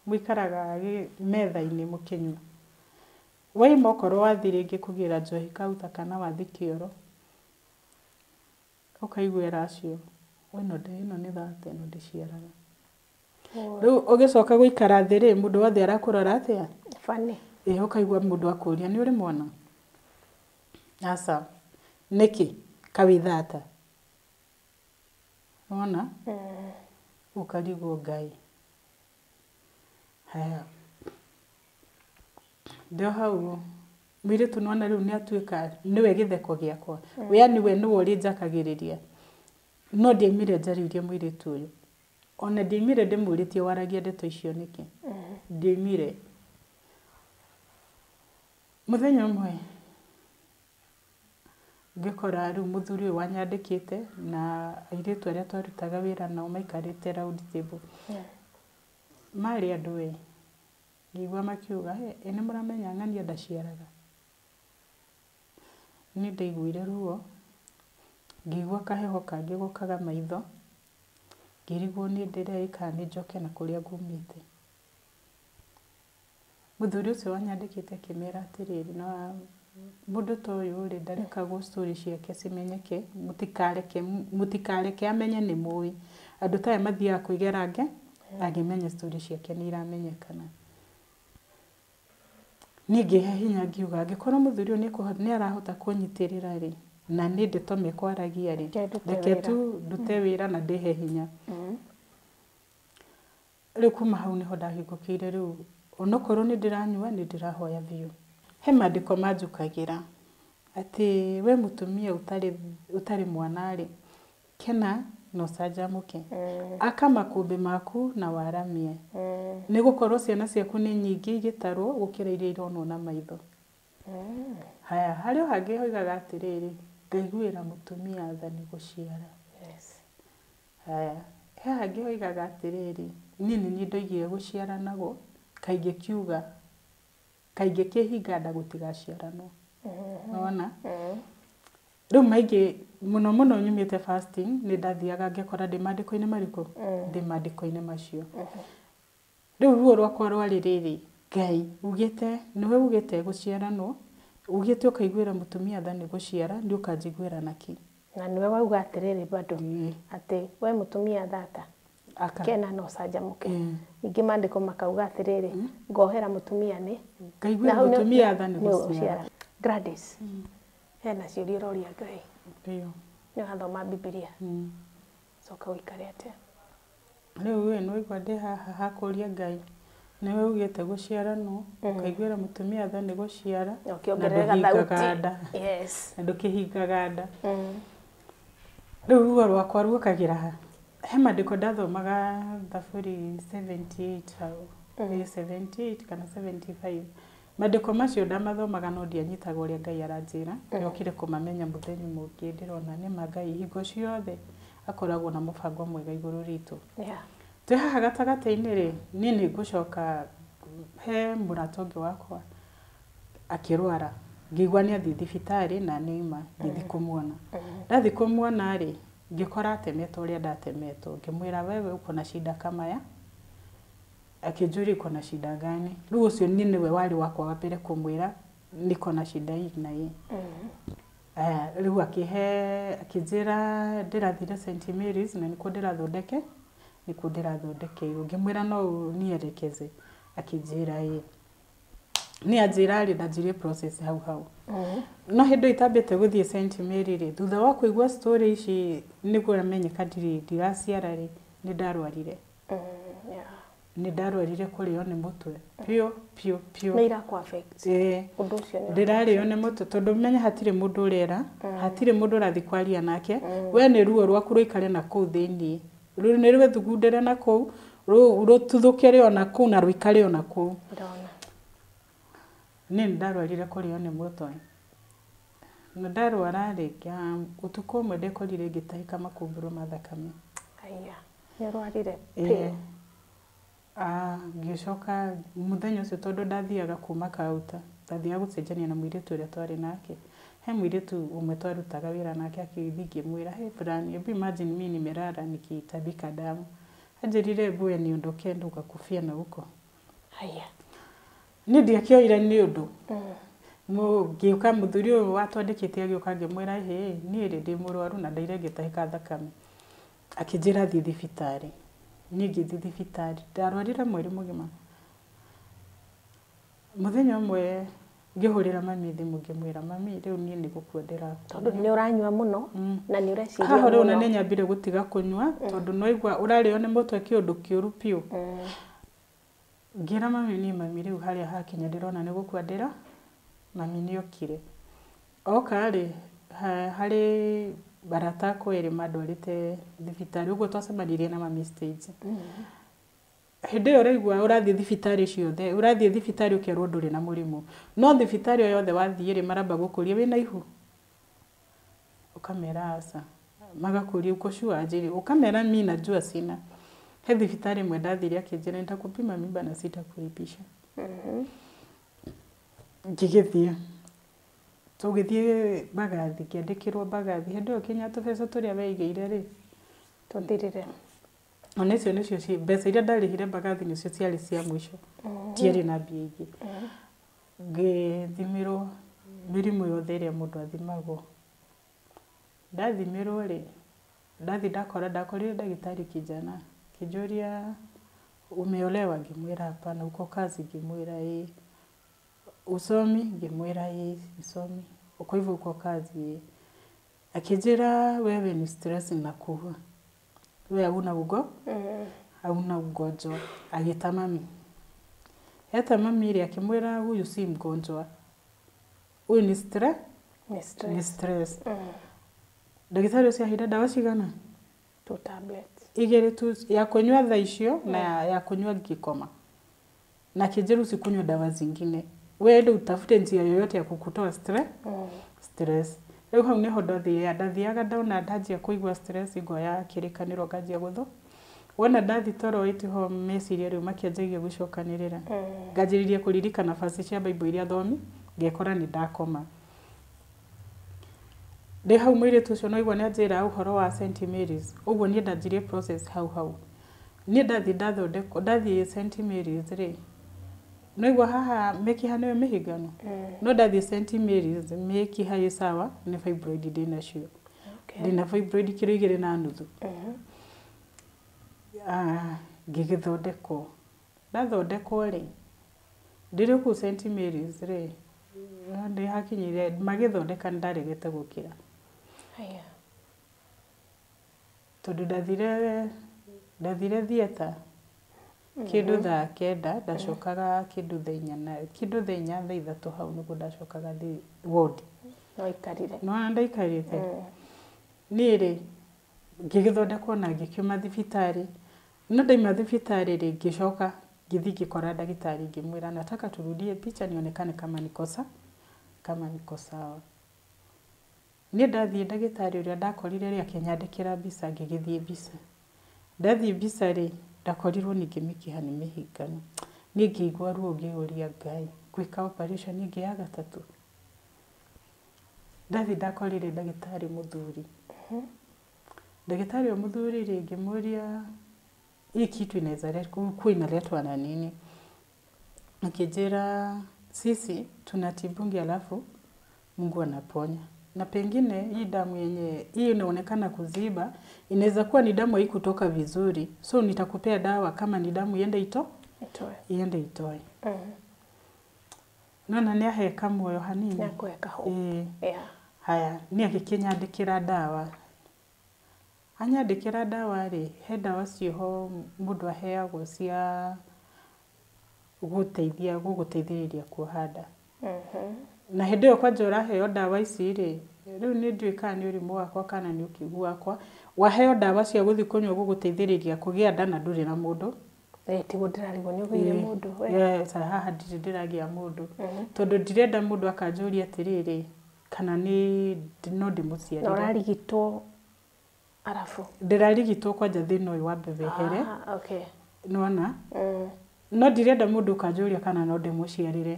mũikaraga metha-inĩ mũkĩnyua. Waima okorwo wathiĩ rĩngĩ kũgĩra njohi kauta kana wathiĩ kĩoro ũkaiguĩra acio ĩno nĩ thata ĩno ndĩciaraga. Rĩu ũgĩcoka gũikara thĩ rĩ mũndũ wothe arakũrora atĩa? Funny. Ĩ ũkaigua mũndũ akũria nĩ ũrĩ mwana? Aca. Nĩkĩ? Kawĩ thata. Wona? Ũkarigwo Ngai. Haya. Ndĩ o hau mũirĩtu nĩwona rĩu nĩ atuĩka nĩwe gĩtheko gĩakwa. Yaani we nĩwe ũrĩnjakagĩrĩria. No ndiaimire njarĩirie mũirĩtu ũyũ. Ona ndiaimire ndĩmũrĩtie waragia ndeto icio nĩkĩ. Ndiaimire. Mũthenya ũmwe ngĩkora rĩu mũthuri ũyũ wanyandĩkĩte na airĩtu arĩa twarutaga wĩra nao maikarĩte round table. Marĩ andũ we ngĩigua makiuga ĩ nĩ mũramenya ng'ania ndaciaraga. Niĩ ndaiguire ruo ngĩigua kaheho kangĩ gokaga maitho ngĩrigwo nĩ ndĩre kana nĩ njoke na kũrĩa ngumĩte. Mũthuri ũcio wanyandĩkĩte akĩmera atĩrĩrĩ na mũndũ ta ũyũ rĩ ndarekagwo story ciake cimenyeke mũtikareke amenye nĩ mũĩ. Andũ ta aya mathiaga kwĩgera nge angĩmenya story ciake nĩ iramenyekana. Niĩ ngĩhe hinya ngiuga angĩkorwo mũthuri ũyũ nĩ arahota kũnyitĩrĩra rĩ na nĩ ndeto mekwaragia rĩ reke tu ndute wĩra na ndĩhe hinya. Rĩu kuma hau nĩho ndahingũkĩire rĩu onokorwo nĩ ndĩranyua nĩ ndĩrahoya biũ. He maandĩko manjũkagĩra atĩ we mũtumia ũtarĩ mwana rĩ kena na ũcanjamũke. Aka makũmbĩ maku na waramie. Nĩ gũkorwo ciana ciaku nĩ nyingĩ igĩtarwo gũkĩra iria ironwo na maitho. Haya harĩ o hangĩ hoigaga atĩrĩrĩ ngaiguĩra mũtumia tha nĩ gũciara. Haya he hangĩ hoigaga atĩrĩrĩ niĩ nĩ niĩ ndoigire gũciaranagwo kaingĩ kiuga kaingĩ kĩhinga nda gũtigaciaranwo. Nĩwona? Rĩu maingĩ mũno mũno nyumĩte fasting nĩ ndathiaga ngekora ndĩ maandĩko-inĩ marĩkũ? Ndĩ maandĩko-inĩ macio. Rĩu ruo rwakwa rwarĩ rĩrĩ Ngai ugĩte nĩwe ugĩte gũciaranwo ugĩte ũkaiguĩra mũtumia tha nĩ gũciara nĩ ũkanjiguĩra nakĩ? Na nĩwe wauga atĩrĩrĩ bado atĩ we mũtumia thata kena na ũcanjamũke. Ningĩ maandĩko makauga atĩrĩrĩ ngohera mũtumia nĩ ngaiguĩra mũtumia tha nĩ gũciara. Gladys hena ciũria ũroria Ngai. Nĩ ũrathoma Bibilia. Coka ũikare atĩa? Rĩu we nĩ waigua ndĩ haha hakũria Ngai nĩwe ugĩte gũciaranwo ũkaiguĩra mũtumia tha nĩ gũciara na ũkĩongerera thauti. Yes. Na ndũkĩhingaga nda. Rĩu ruo rwakwa ruokagĩra ha? He maandĩko ndathomaga Thaburi 78 hau. 78 kana 75. Maandĩko macio ndamathomaga no ndianyitaga ũrĩa Ngai aranjĩra. Ndokire kũmamenya mũthenya ũmwe ũngĩ ndĩrona nĩma Ngai hingo ciothe akoragwo na mũbango mwega igũrũ ritũ. Twĩ haha gatagatĩ-inĩ rĩ niĩ nĩ ngũcoka he mũrata ũngĩ wakwa akĩrwara ngĩigua nĩ athiĩ thibitarĩ na nĩima ngĩthiĩ kũmuona. Ndathiĩ kũmuona rĩ ngĩkora atemetwo ũrĩa ndatemetwo ngĩmwĩra wewe uko na shida kama ya Akĩnjũria iko na shida gani. Rĩu ũcio niĩ nĩwe warĩ wakwa wa mbere kũmwĩra niko na shida hii na hii. Aya, rĩu akĩhe akĩnjĩra ndĩrathire St Mary's na nĩkuo ndĩrathondeke nĩkuo ndĩrathondekeirwo. Ngĩmwĩra no ũnielekeze, akĩnjĩra ĩĩ. Niĩ anjĩra rĩ, ndanjirie process hau hau. No hĩndĩ ĩyo itambĩte gũthiĩ St Mary rĩ, thutha wa kũigua story ici nĩguo amenyeka ndirĩ ndiraciara rĩ, nĩ ndarwarire. Nĩ ndarwarire kũrĩo nĩ mũtwe piũ piũ piũ. Nĩ irakũ affect? Ĩĩ. Ũndũ ũcio nĩ ndĩrarĩo nĩ mũtwe tondũ menya hatirĩ mũndũ ũrera, hatirĩ mũndũ ũrathiĩ kwaria nake. We nĩ ruo rwaku rũikare na kũu thĩiniĩ, rũu nĩ rwĩthugundĩre na kũu, rũtuthũkĩre ona kũu na rũikare ona kũu. Ndona. Niĩ nĩ ndarwarire kũrĩo nĩ mũtwe. Na ndarwara rĩ, ũtukũ ũmwe ndekorire ngĩtahĩka makumbũro ma thakame. Aya, nĩ ũrwarire Ĩĩ. piũ. Ngĩcoka mũthenya ũcio tondũ ndathiaga kuma kauta, ndathiaga gũcenjania na mũirĩtu ũrĩa twarĩ nake. He mũirĩtu ũmwe twarutaga wĩra nake akĩthiĩ ngĩmwĩra, hey fulani, hebu imagine mimi nimelala nikitabika damu. Anjĩrire hebu we niondokee ndo ukakufia na huko. Aya. Niĩ ndiakĩoire nĩ ũndũ. Ngĩũka mũthuri ũyũ watwandĩkĩte agĩũka ngĩmwĩra hĩ, niĩ rĩ ndĩ mũrwaru na ndaire ngĩtahĩka thakame. Akĩnjĩra thiĩ thibitarĩ. Niĩ ngĩthiĩ thibitarĩ, ndarwarire mweri mũgima. Mũthenya ũmwe ngĩhũrĩra mami thimũ ngĩmwĩra mami rĩu niĩ nĩ gũkua ndĩrakua. Tondũ nĩ ũranyua mũno na nĩ ũreciria Haha rĩu ona mũno. nĩ nyambire gũtiga kũnyua tondũ no igua ũrarĩo nĩ mũtwe kĩũndũ kĩũru piũ. Ngĩra mami niĩ mami rĩu harĩa hakinya ndĩrona nĩ gũkua ndĩra, mami nĩ okire. Oka rĩ, harĩ arata akwa erĩ mandwarĩte thibitarĩ, ũguo twacemanirie na mami stage. Hĩndĩ ĩyo ũraigua ũrathiĩ thibitarĩ ciothe, ũrathiĩ thibitarĩ ũkerwo ndũrĩ na mũrimũ. No thibitarĩ o yothe wathiĩ rĩ, maramba gũkũria wĩna ihu? Ũkamera aca. Magakũria uko sure aje? Ũkamera mi najua sina. He thibitarĩ ĩmwe ndathire akĩnjĩra nitakupima mimba na sitakulipisha. Ngĩgĩthiĩ. Tũgĩthiĩ Mbagathi, ngĩandĩkĩrwo Mbagathi. Hĩndĩ ĩyo kinya tũbeca tũrĩa weigĩire rĩ, Tũthirire. Ona icio nĩcio mbeca iria ndarĩhire Mbagathi nĩcio ciarĩ cia mũico. Ndiarĩ na mbia ingĩ. Ngĩthimĩrwo mĩrimũ yothe ĩrĩa mũndũ athimagwo. Ndathimĩrwo rĩ, ndathiĩ ndakora ndakorire ndagĩtarĩ kijana. Akĩnjũria umeolewa? Ngĩmwĩra hapana. Uko kazi? Ngĩmwĩra ĩĩ. Usomi? Ngĩmwĩra ĩĩ sisomi. Kwa hivyo uko kazi? Ĩĩ. Akĩnjĩra wewe ni stress inakuua. We hauna ugo? Hauna ugonjwa. Agĩta mami. Eta mami rĩ akĩmwĩra huyu si mgonjwa. Huyu ni stress. Ni stress. Ni stress. Ndagĩtarĩ ũcio aheire ndawa cigana? 2 tablets. Igĩrĩ tu, ya kũnyua thaa icio na ya kũnyua ngĩkoma. Na akĩnjĩra usikunywe dawa zingine. Wewe enda utafute njia yoyote ya kukutoa stress. Rĩu hau nĩho ndathiaga ndona ndanjia kũigua stress ngoya kĩrĩkanĩro nganjia gũtho. Wona ndathi toro ĩtiho meciria rĩu makĩanjagia gũcokanĩrĩra. Nganjĩrĩria kũririkana verse cia Bible iria thomi, ngekora nĩ ndakoma. Ndĩ hau mũirĩtu ũcio no aigua nĩ anjĩra ũhoro wa St Mary's. Ũguo niĩ ndanjirie process hau hau. Niĩ ndathiĩ ndathondekwo, ndathiĩ St Mary's rĩ, no igua haha mĩkiha nĩyo mĩhingano. No ndathiĩ St Mary's mĩkiha ĩ sawa, nĩ fibroid ndĩnacio. Ndĩna fibroid kiro 2.5. Ngĩgĩthondekwo. Ndathondekwo rĩ, ndĩrĩ kũu St Mary's rĩ, nĩ hakinyire magĩthondeka nĩ ndaregete gũkĩra. Haya. Tondũ ndathire theatre kĩndũ thaa 9, ndacokaga kĩndũ thaa inya na kĩndũ thaa inya thaa ithatũ hau nĩguo ndacokaga ward. No ikarire. No ndaikarĩte. Niĩ rĩ, ngĩgĩthondekwo na ngĩkiuma thibitarĩ. No ndaima thibitarĩ rĩ, ngĩcoka ngĩthiĩ ngĩkora ndagĩtarĩ ngĩmwĩra nataka turudie picha nionekane kama niko sawa, kama niko sawa. Niĩ ndathiĩ ndagĩtarĩ ũrĩa ndakorire rĩ, akĩnyandĩkĩra mbica, ngĩgĩthiĩ mbica. Ndathiĩ mbica rĩ, ndakorirwo ningĩ mĩkiha nĩ mĩhinganu. Niĩ ngĩigua ruo ngĩũria Ngai, ngwĩka operation ĩngĩ ya gatatũ. Ndathiĩ ndakorire ndagĩtarĩ mũthuri. Ndagĩtarĩ ũyũ mũthuri rĩ, ngĩmũria Hii kitu inaweza kuwa inaletwa na nini? Akijera sisi tunatibungi alafu Mungu anaponya. Na pengine hii damu yenye hii inaonekana kuziba inaweza kuwa ni damu haikutoka vizuri. So nitakupea dawa kama ni damu iende itoe. Iende itoe. Nona ni aheka moyo hanini. Nyakweka ho. Yeah. Haya, ni akikinyandikira dawa. Anyandikira dawa ri, he dawa ciho mundu aheagwo cia guteithia guguteithĩrĩria kuoha nda. Na hĩndĩ ĩyo kwanja ũraheo ndawa ici rĩ, rĩu nĩ ndiũĩ kana nĩ ũrimũ wakwa kana nĩ ũkĩgu wakwa, waheo ndawa cia gũthiĩ kũnyua gũgũteithĩrĩria kũgĩa nda na ndũrĩ na mũndũ. Tiguo ndĩrarigwo nĩ ũgĩire mũndũ we. Yes, haha ndirĩ ndĩragĩa mũndũ. Tondũ ndirenda mũndũ akanjũria atĩrĩrĩ, kana nĩ no ndĩmũciarĩre. Na ũrarigitwo arabu? Ndĩrarigitwo kwanja thĩna ũyũ wambe wehere. Okay. Nĩwona? No ndirenda mũndũ ũkanjũria kana no ndĩmũciarĩre.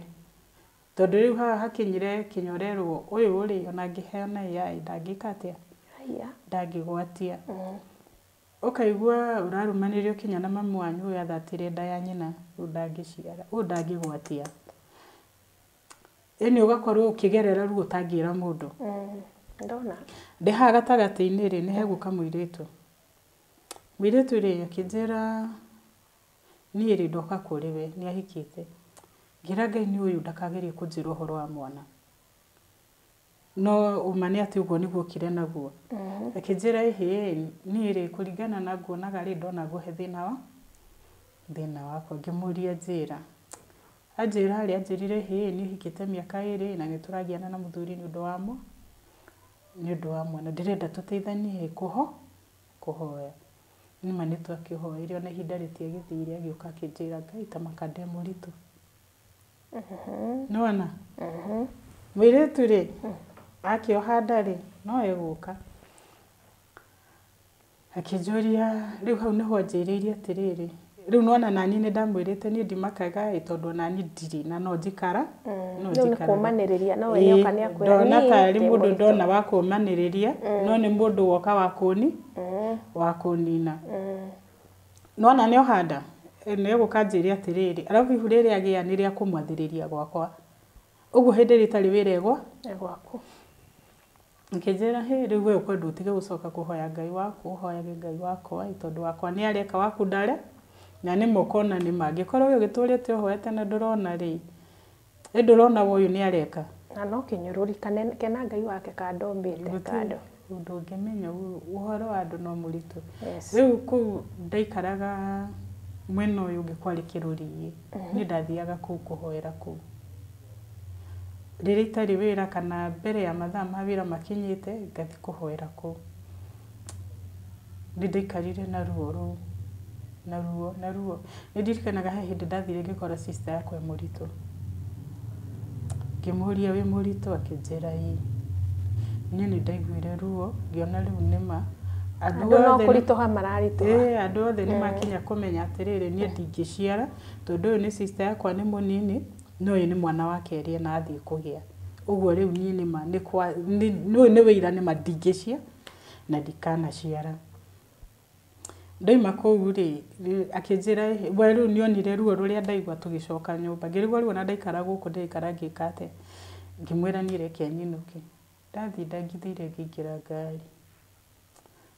Tondũ rĩu haha hakinyire kĩnyorerwo ũyũ rĩ, ona angĩheo na AI ndangĩka atĩa? Ndangĩgwatia. Ũkaigua ũrarumanĩrio kinya na mamu wanyu ũyũ athatire nda ya nyina, rĩu ndangĩciara, ũyũ ndangĩgwatia. Ĩni ũgakorwo ũkĩgerera ruo ũtangĩra mũndũ. Ndona. Ndĩ haha gatagatĩ-inĩ rĩ, nĩ hegũka mũirĩtu. Mũirĩtu rĩ, akĩnjĩra niĩ rĩ ndoka kũrĩ we, nĩ ahikĩte. Ngĩra Ngai nĩ ũyũ ndakagerie kũnjĩra ũhoro wa mwana. No ũma nĩ atĩ ũguo nĩguo okire naguo. Akĩnjĩra ĩhĩ, niĩ rĩ kũringana na nguonaga rĩ ndona ngũhe thĩna wakwa. Ngĩmũria njĩra. Anjĩra rĩ, anjĩrire hĩ, niĩ hikĩte mĩaka 2 na nĩ tũragiana na mũthuri nĩ ũndũ wa nĩ ũndũ wa mwana. Ndĩrenda tũteithanie kũhoya. Nĩma nĩ twakĩhoire ona ihinda rĩtiagĩthire agĩũka akĩnjĩra Ngai ta maka ndĩ mũritũ. Nĩwona? Mũirĩtu rĩ, akĩoha nda rĩ, no egũka. Akĩnjũria, rĩu hau nĩho anjĩrĩirie atĩrĩrĩ, rĩu nĩwona nani nĩ ndamwĩrĩte niĩ ndimakaga ĩ tondũ nani ndirĩ na no njikara. No Rĩu nĩ kũũmanĩrĩria, no we nĩoka nĩakwĩra ndona niĩ tarĩ ndĩ mũndũ mũritũ. ndona wa kũũmanĩrĩria, no nĩ mũndũ woka wa kũnina. Nĩwona nĩoha nda, nĩegũka anjĩre atĩrĩrĩ, arabu ihu rĩrĩa agĩa nĩ rĩa kũmwathĩrĩria gwakwa. Ũguo hĩndĩ ĩrĩa ĩtarĩ wĩra ĩgwa? Gwaku. Akĩnjĩra hĩ, rĩu we ũkwenda ũtige gũcoka kũhoya Ngai waku, ũhoyage Ngai wakwa ĩ tondũ wakwa nĩ areka waku ndare, na nĩma ũkona nĩma. Angĩkorwo we ũgĩtũrĩte ũhoete na ndũrona rĩ, ĩ ndũrona we ũyũ nĩ areka. Na no kĩnyũrũri kena Ngai wake kando ombĩte kando. Ũndũ ũngĩmenya ũhoro wa andũ no mũritũ. Yes. Rĩu kũu ndaikaraga mwena ũyũ ũngĩ kwarĩ kĩrũriĩ, niĩ ndathiaga kũu kũhoera kũu. Rĩrĩa itarĩ wĩra kana mbere ya mathaa ma wĩra makinyĩte, ngathiĩ kũhoera kũu. Nĩ ndaikarire na ruo rũu, na ruo, na ruo. Nĩ ndirikanaga he hĩndĩ ndathire ngĩkora sister yakwa e mũritũ. Ngĩmũria wĩ mũritũ, akĩnjĩra ĩĩ. Niĩ nĩ ndaiguire ruo, ngĩona rĩu nĩma. Andũ no kũritũha mararitũha. Andũ othe nĩ makinya kũmenya atĩrĩrĩ, niĩ ndingĩciara, tondũ ũyũ nĩ sister yakwa nĩ mũnini, no ũyũ nĩ mwana wa kerĩ na athiĩ kũgĩa. Ũguo rĩu niĩ nĩma ũyũ nĩ wĩira nĩma ndingĩciara na ndikanaciara. Ndoima kũu rĩ, akĩnjĩra we rĩu nĩonire ruo rũrĩa ndaigua tũgĩcoka nyũmba. Ngĩrigwo rĩu ona ndaikara gũkũ ndĩraikara ngĩka atĩa. Ngĩmwĩra niĩ reke nyinũke. Ndathiĩ ndangithĩire ngĩingĩra ngari.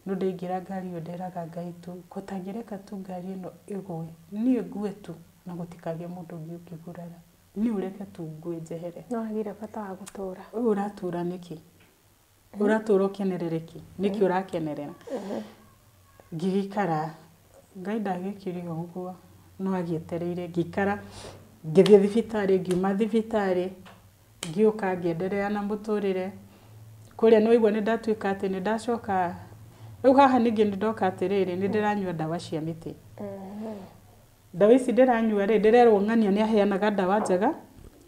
No ndaingĩra ngari ĩyo nderaga Ngai tu, gũtangĩreka tu ngari ĩno ĩgũe, niĩ ngue tu na gũtikagĩe mũndũ ũngĩ ũngĩgurara. Niĩ ũreke tu ngue njehere. No agire bata wa gũtũra. Ũyũ ũratũra nĩkĩ? Ũratũra ũkenerere kĩ? Nĩkĩ ũrakenerera? Ngĩgĩikara, Ngai ndagĩkire o ũguo, no agĩetereire ngĩikara, ngĩthiĩ thibitarĩ, ngiuma thibitarĩ, ngĩũka ngĩenderea na mũtũrĩre. Kũrĩa nĩ waigua nĩ ndatuĩka atĩ nĩ ndacoka, rĩu haha ningĩ nĩ ndoka atĩrĩrĩ, nĩ ndĩranyua ndawa cia mĩtĩ. Ndawa ici ndĩranyua rĩ, ndĩrerwo ng'ania nĩ aheanaga ndawa njega,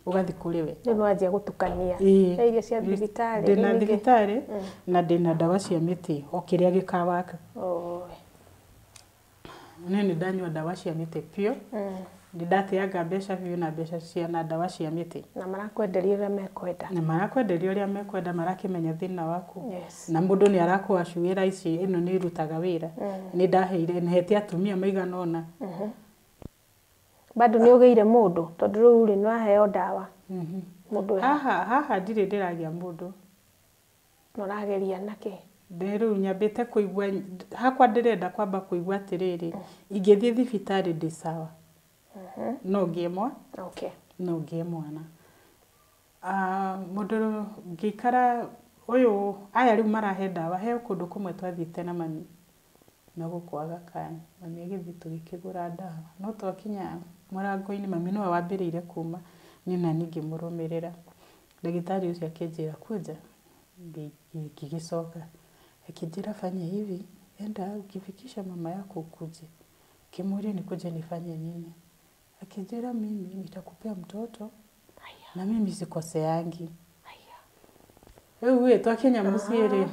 ũgathiĩ kũrĩ we. Rĩu nĩwanjia gũtukania. He iria cia thibitarĩ. Ndĩna thibitarĩ na ndĩna ndawa cia mĩtĩ, o kĩrĩa gĩkawaka. Niĩ nĩ ndanyua ndawa cia mĩtĩ biũ. Nĩ ndateanga mbeca biũ na mbeca cia na ndawa cia mĩtĩ. Na marakwenderia ũrĩa mekwenda. Na marakwenderia ũrĩa mekwenda, marakĩmenya thĩna waku. Yes. Na mũndũ nĩ arakũacuĩra ici ĩno nĩ ĩrutaga wĩra. Nĩ ndaheire hete atumia maigana ũna. Bado nĩ ũgĩire mũndũ tondũ rĩu rĩ nĩ waheo ndawa. Mũndũ Haha haha ndirĩ ndĩragĩa mũndũ. Na ũrageria nakĩ? Rĩu nyambĩte kũigua hakwa ndĩrenda kwamba kũigua atĩrĩrĩ, ingĩthiĩ thibitarĩ ndĩ sawa. No ngĩe mwana. Okay. No ngĩe mwana. Mũndũ ngĩikara ũyũ aya rĩu marahe ndawa he kũndũ kũmwe twathiĩte na mami na gũkũ Aga Khan. Mami agĩthiĩ tũgĩkĩgũra ndawa. No twakinya mũrango-inĩ mami nĩwe wambĩrĩire kuma niĩ nani ngĩmũrũmĩrĩra. Ndagĩtarĩ ũcio akĩnjĩra kuja, ngĩgĩcoka. Akĩnjĩra fanya hivi, enda ukifikisha mama yako ukuje. Ngĩmũria nikuje nifanye nini? Akĩnjĩra mimi nitakupea mtoto na mimi sikoseangi. Rĩu ĩ twakinya mũciĩ rĩ,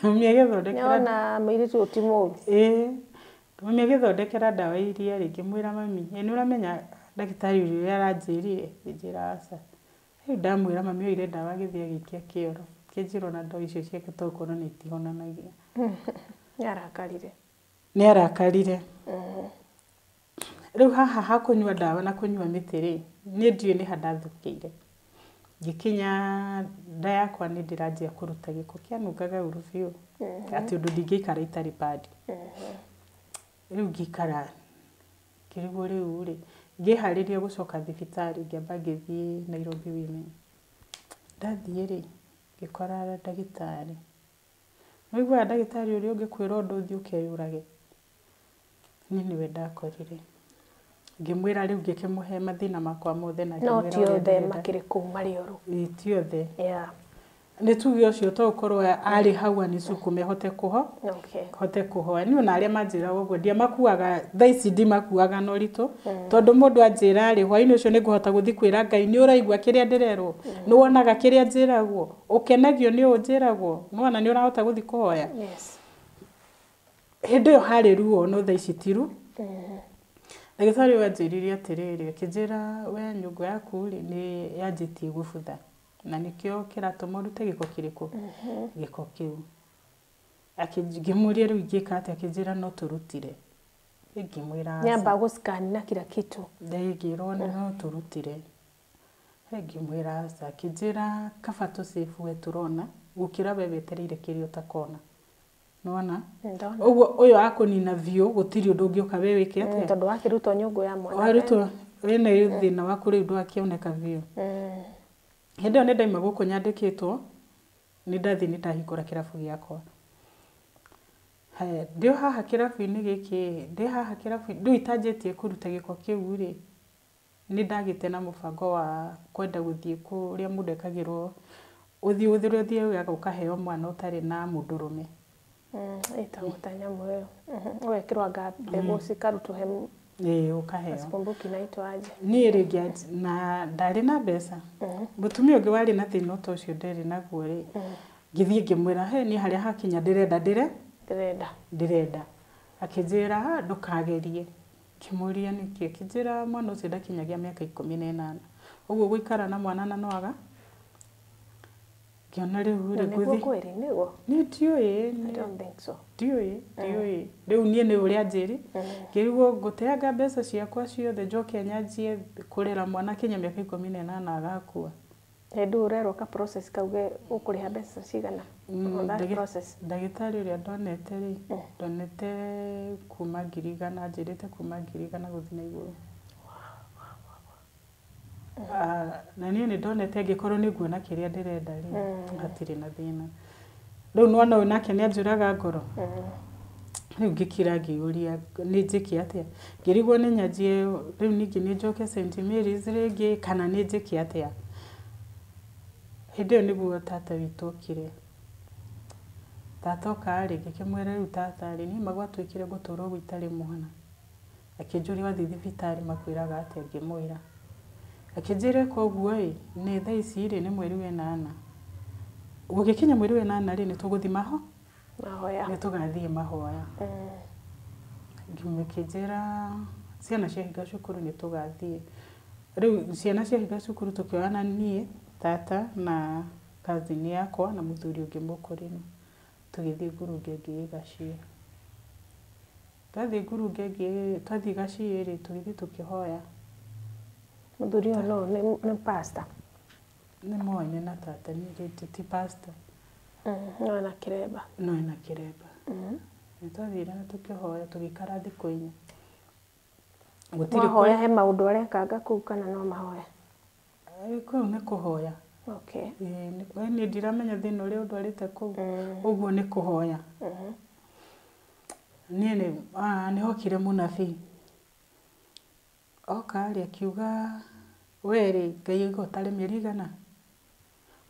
mami agĩthondekera Nĩwona mũirĩtu ũyũ ti mũru. Ĩĩ, mami agĩthondekera ndawa iria rĩ, ngĩmwĩra mami, ĩ nĩ ũramenya ndagĩtarĩ ũrĩa aranjĩrire? Akĩnjĩra aca. Rĩu ndamwĩra mami oire ndawa agĩthiĩ agĩikia kĩoro. Akĩnjĩra ona ndawa icio ciake tokorwo nĩ itihonanagia. Nĩ arakarire. Nĩ arakarire. Rĩu haha ha kũnyua ndawa na kũnyua mĩtĩ rĩ, niĩ ndiũĩ nĩ ha ndathũkĩire. Ngĩkinya nda yakwa nĩ ndĩranjia kũruta gĩko kĩanungaga ũru biũ. Atĩ ũndũ ndingĩikara itarĩ pad. Rĩu ngĩikara ngĩrigwo rĩu rĩ, ngĩharĩria gũcoka thibitarĩ ngĩamba ngĩthiĩ Nairobi Women. Ndathiĩ rĩ, ngĩkora ndagĩtarĩ. Nĩũiguaga ndagĩtarĩ ũrĩa ũngĩkwĩra ũndũ ũthiĩ ũkeyũrage? Niĩ nĩwe ndakorire. Ngĩmwĩra rĩu ngĩkĩmũhe mathĩna makwa mothe na No ngĩmwĩra ti ũrĩa othe ndĩrenda. makĩrĩ kũu marĩ oru. Ĩĩ ti othe. Yeah. Nĩ tuge ũcio to ũkorwo arĩ hau anicukume hote kũho. Okay. Hote kũhoya. Niĩ ona arĩa manjĩraga ũguo ndiamakuaga, thaa ici ndimakuaga na ũritũ, tondũ mũndũ anjĩra rĩ, hwaĩ-inĩ ũcio nĩngũhota gũthiĩ kwĩra Ngai nĩ ũraigua kĩrĩa ndĩrerwo, nĩ wonaga kĩrĩa njĩragwo, ũkenagio nĩ ũũ njĩragwo, nĩwona nĩ ũrahota gũthiĩ kũhoya. Yes. Hĩndĩ ĩyo harĩ ruo no thaa ici ti ruo. Ndagĩtarĩ ũyũ anjĩrire atĩrĩrĩ, akĩnjĩra we nyũngũ yaku rĩ nĩ yanjĩtie gũbutha na nĩkĩo kĩratũma ũrute gĩko kĩrĩkũ? Gĩko kĩu. Ngĩmũria rĩu ingĩka atĩa, akĩnjĩra no tũrutire. Ngĩmwĩra aca. Nĩamba gũ-scan na kila kitu. Ngĩrwo no tũrutire. Ngĩmwĩra aca. Akĩnjĩra kaba tũ-save we tũrona gũkĩra we wetereire kĩrĩa ũtakona. Nĩwona? Ndona. Ũguo ũyũ akũnina biũ gũtirĩ ũndũ ũngĩũka we wĩke atĩa? Tondũ wakĩrutwo nyũngũ ya mwana. Warutwo wĩna thĩna waku rĩu ndwakĩoneka biũ. Hĩndĩ ĩyo nĩ ndaima gũkũ nyandĩkĩtwo, nĩ ndathiĩ nĩ ndahingũra kĩrabu gĩakwa. Haya, ndĩ o haha kĩrabu-inĩ gĩkĩ, ndĩ haha kĩrabu-inĩ, rĩu itanjĩtie kũruta gĩko kĩu rĩ, nĩ ndagĩte na mũbango wa kwenda gũthiĩ kũrĩa mũndũ ekagĩrwo, ũthiĩ ũthiaga ũkaheo mwana ũtarĩ na mũndũrũme. Ĩtagwo ta nyamũ ĩyo. Ũgekĩrwo anga mbegũ cikarutwo he Ĩĩ ũkaheo. Sikumbuki inaitwa aje. Niĩ rĩngĩ na ndarĩ na mbeca. Mũtumia ũngĩ warĩ na thĩna ta ũcio ndarĩ naguo rĩ, ngĩthiĩ ngĩmwĩra he niĩ harĩa hakinya ndĩrenda Ndĩrenda. Ndĩrenda. Akĩnjĩra ndũkagerie. Ngĩmũria nĩkĩ? Akĩnjĩra mwana ũcio ndakinyagia mĩaka 18. Ũguo gũikara na mwana na no aga. Ngĩona rĩu Na rĩ nĩguo ngũthiĩ. kweli nĩguo? Niĩ ndiũĩ. I don't think so. Ndiũĩ, ndiũĩ. Rĩu niĩ nĩ ũrĩa anjĩrire. Ngĩrigwo ngũteanga mbeca ciakwa ciothe njoke nyanjie kũrera mwana akinya mĩaka 18 agakua. Hĩndĩ ĩyo ũrerwo ka process kauge ũkũrĩha mbeca cigana? On that process. Ndagĩtarĩ ũrĩa ndonete rĩ, ndonete kuma 100,000, anjĩrĩte kuma 100,000 gũthiĩ na igũrũ. Na niĩ nĩ ndonete angĩkorwo nĩ nguona kĩrĩa ndĩrenda rĩ, hatirĩ na thĩna. Rĩu nĩwona ũyũ nake nĩ anjũraga ngoro. Rĩu ngĩkira ngĩũria nĩ njĩke atĩa. Ngĩrigwo nĩ nyanjie rĩu ningĩ nĩ njoke St Mary's rĩngĩ kana nĩ njĩke atĩa. Hĩndĩ ĩyo nĩguo tata witũ okire. Tata oka rĩ, ngĩkĩmwĩra rĩu tata rĩ, niĩ ma gwatuĩkire ngũtũra ũguo itarĩ mwana. Akĩnjũria wathiĩ thibitarĩ makwĩraga atĩa, ngĩmwĩra. Akĩnjĩra ĩka ũguo ĩ, nĩ thaa ici rĩ, nĩ mweri wa ĩnana. Gũgĩkinya mweri wa ĩnana rĩ, nĩ tũgũthiĩ Mahoya. Nĩ tũgathiĩ mahoya. Ngĩmũkĩnjĩra Ciana ciahinga cukuru nĩ tũgathiĩ. Rĩu ciana ciahinga cukuru tũkĩoyana niĩ, tata na cousin yakwa na mũthuri ũngĩ mũkũrinũ. Tũgĩthiĩ ngurunga ĩngĩ ĩ Gaciĩ. Twathiĩ ngurunga ĩngĩ, twathiĩ Gaciĩ rĩ, tũgĩthiĩ tũkĩhoya. Mũthuri ũyũ no nĩ pastor? Nĩ moaine na tata, niĩ ti pastor. No ena kĩremba. No ena kĩremba. Nĩ twathire na tũkĩhoya, tũgĩikara thikũ 4. Mwahoya he maũndũ arekanga kũu kana no mahoya? Kũu nĩ kũhoya. Okay. Niĩ ndiramenya thĩna ũrĩa ũndwarĩte kũu. Ũguo nĩ kũhoya. Niĩ nĩ hokire mũnabii. Oka rĩ akiuga we rĩ Ngai auga ũtare mĩeri igana?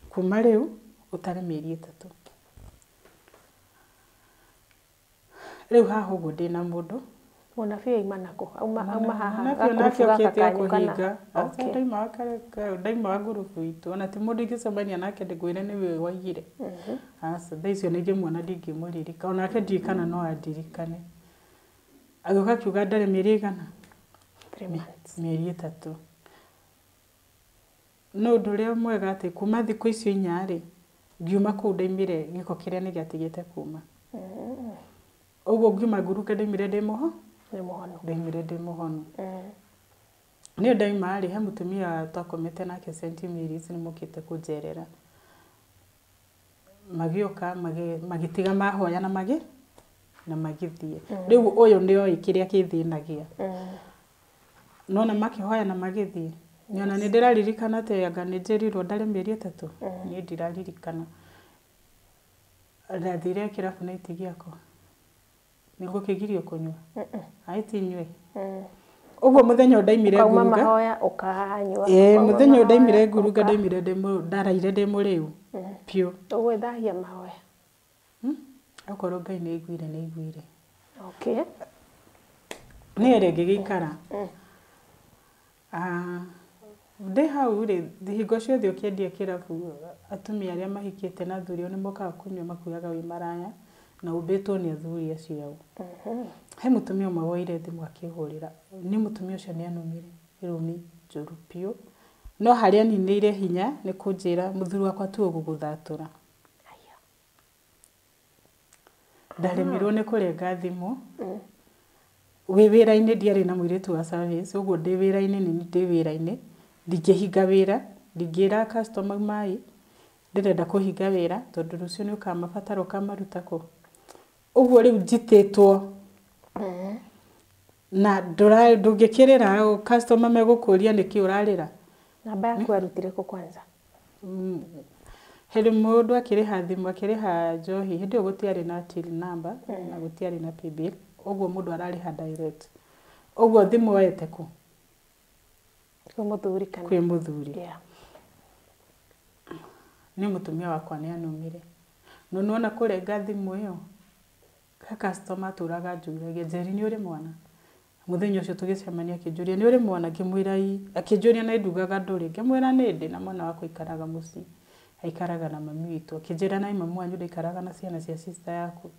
Kuma rĩu ũtare mĩeri 3. Rĩu haha ũguo ndĩna mũndũ. Mũnabii auma nakũ? Auma haha. Mũnabii onake okĩte kũhinga. Ndaima ngurubu itũ. Ona ti mũndũ ingĩcemania nake ndĩngwĩre nĩwe waigire. Aca, thaa icio nĩingĩmuona ndingĩmũririkana. Onake ndiũĩ kana no andirikane. Agĩũka akiuga ndarĩ mĩeri igana? 3 months. Mĩeri 3. No ũndũ ũrĩa mwega atĩ kuma thikũ icio 4 rĩ, ngiuma kũu ndaimire gĩko kĩrĩa nĩ gĩatigĩte kuma. Ũguo ngiuma ngurunga ndaimire ndĩ mũho? Nĩ mũhonu. Ndaimire ndĩ mũhonu. Niĩ ndaima rĩ, he mũtumia twakomete nake St Mary's nĩ mokĩte kũnjerera. Magĩũka magĩtiga mahoya na magĩthiĩ. Rĩu ũyũ nĩoĩ kĩrĩa kĩthĩnagia. Nona makĩhoya na magĩthiĩ. Nĩona nĩ ndĩraririkana atĩ anga nĩ njĩrirwo ndarĩ mĩeri 3. Niĩ ndiraririkana. Ndathire kĩrabu na iti gĩakwa. Nĩngũkĩgirio kũnyua? Ai ti nyue. Ũguo mũthenya ũyũ ndaimire ngurunga. Ũkauma mahoya ũkanyua. Mũthenya ũyũ ndaimire ngurunga ndaimire ndaraire ndĩ mũrĩu. Piũ. Ũgwĩthahia mahoya? Okorwo Ngai nĩ aiguire nĩ aiguire. Okay. Niĩ rĩ ngĩgĩikara. Ndĩ hau rĩ, hingo ciothe ũkĩendia kĩrabu atumia arĩa mahikĩte na athuri ao nĩ mokaga kũnyua makuaga wĩ maraya na ũmbĩtwo nĩ athuri acio ao. He mũtumia ũmwe woire thimũ akĩhũrĩra. Nĩ mũtumia ũcio nĩ anumire rũmi njũru piũ. No harĩa aninĩire hinya nĩ kũnjĩra mũthuri wakwa tu ũgũgũthatũra. Ndaremirwo nĩ kũrenga thimũ. Wĩ wĩra-inĩ ndiarĩ na mũirĩtu wa service, ũguo ndĩ wĩra-inĩ nĩ ndĩ wĩra-inĩ. Ndingĩhinga wĩra, ndingĩra customer mai, ndĩrenda kũhinga wĩra tondũ rũciũ nĩ ũkamabatara ũkamaruta kũ. Ũguo rĩu njitĩtwo. Na ndũngĩkĩrĩra customer megũkũria nĩkĩ ũrarĩra. Namba yaku arutire kũ kwanza? Hĩndĩ mũndũ akĩrĩha thimũ akĩrĩha njohi, hĩndĩ ĩyo gũtiarĩ na till number na gũtiarĩ na paybill, ũguo mũndũ ararĩha direct. Ũguo thimũ oete kũ? Kwĩ mũthuri kana? Kwĩ mũthuri. Nĩ mũtumia wakwa nĩ anumire. No nĩwona kũrenga thimũ ĩyo, he customer atũraga anjũragia, Njeri nĩ ũrĩ mwana? Mũthenya ũcio tũgĩcemania akĩnjũria nĩ ũrĩ mwana? Ngĩmwĩra ĩĩ. Akĩnjũria na ndugaga ndũrĩ? Ngĩmwĩra nĩ ndĩ na mwana wakwa aikaraga mũciĩ. Aikaraga na mami witũ. Akĩnjĩra na mami wanyu ndaikaraga na ciana cia sister yaku?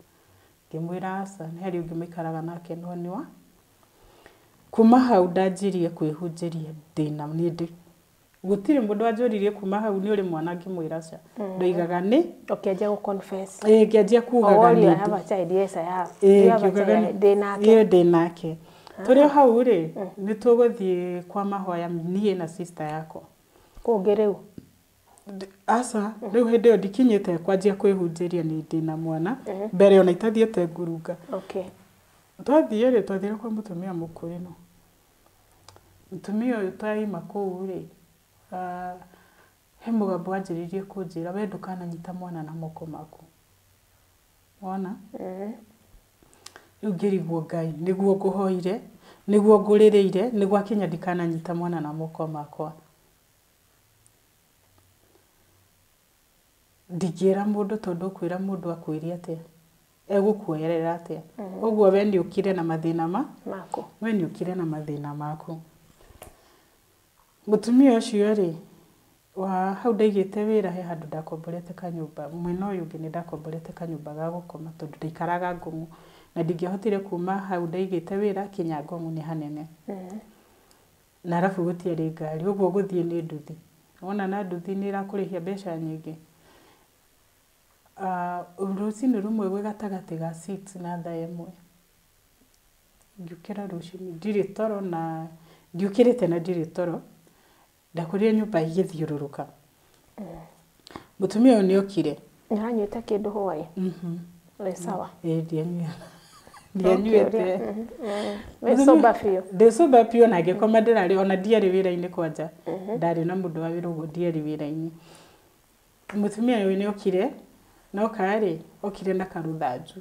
Ngĩmwĩra aca, nĩ harĩ ũngĩ maikaraga nake no nĩ wa. Kuma hau ndanjirie kwĩhunjĩria ndĩna niĩ ndĩ. Gũtirĩ mũndũ wanjũririe kuma hau nĩ ũrĩ mwana ngĩmwĩra aca. Ndoigaga nĩ. Ũkĩanjia gũ confess. Ĩĩ ngĩanjia kugaga nĩ. I have a child, yes I have. You have a child, ndĩ nake. Ĩĩ ndĩ nake. Tũrĩ o hau rĩ, nĩ tũgũthiĩ kwa mahoya niĩ na sister yakwa. Kũngĩ rĩu? Aca, rĩu hĩndĩ ĩyo ndikinyĩte kwanjia kwĩhunjĩria nĩ ndĩ na mwana. Mbere ona itathiĩte ngurunga. Okay. Twathiĩ rĩ, twathire kwa mũtumia mũkũrũ. Mũtumia ũyũ twaima kũu rĩ, he mũgambo wanjĩrĩirie kũnjĩra we ndũkananyita mwana na moko maku. Wona? Rĩu ngĩrigwo Ngai, nĩguo ngũhoire, nĩguo ngũrĩrĩire, nĩguo akinya ndikananyita mwana na moko makwa. Ndingĩra mũndũ tondũ ũkwĩra mũndũ akwĩre atĩa? Egũkuoerera atĩa? Ũguo we nĩ ũkire na mathĩna maku. We nĩ ũkire na mathĩna maku. Mũtumia ũcio rĩ, wa hau ndaigĩte wĩra he handũ ndakomborete kanyũmba. Mwena ũyũ ũngĩ nĩ ndakomborete kanyũmba ga gũkoma tondũ ndaikaraga ngũmũ. Na ndingĩahotire kuma hau ndaigĩte wĩra kinya Ngong'u nĩ hanene. Na arabu gũtiarĩ ngari, ũguo gũthiĩ nĩ nduthi. Wona na nduthi nĩ ĩrakũrĩhia mbeca nyingĩ. Rũcinĩ rũmwe gwĩ gatagatĩ ga 6 na thaa 1 ngĩũkĩra rũcinĩ ndirĩ toro na ndiũkĩrĩte na ndirĩ toro, ndakorire nyũmba ĩgĩthiũrũrũka. Mũtumia ũyũ nĩ okire. Nĩ ũranyuĩte kĩndũ hwaĩ? Wĩ sawa? Ĩĩ ndianyuĩte. Wĩ sober biũ? Ndĩ sober biũ na ngĩkoma ndĩrarĩ ona ndiarĩ wĩra-inĩ kwanja. Ndarĩ na mũndũ wa wĩra ũguo ndiarĩ wĩra-inĩ. Mũtumia ũyũ nĩ okire, na oka rĩ, okire na karũthanju.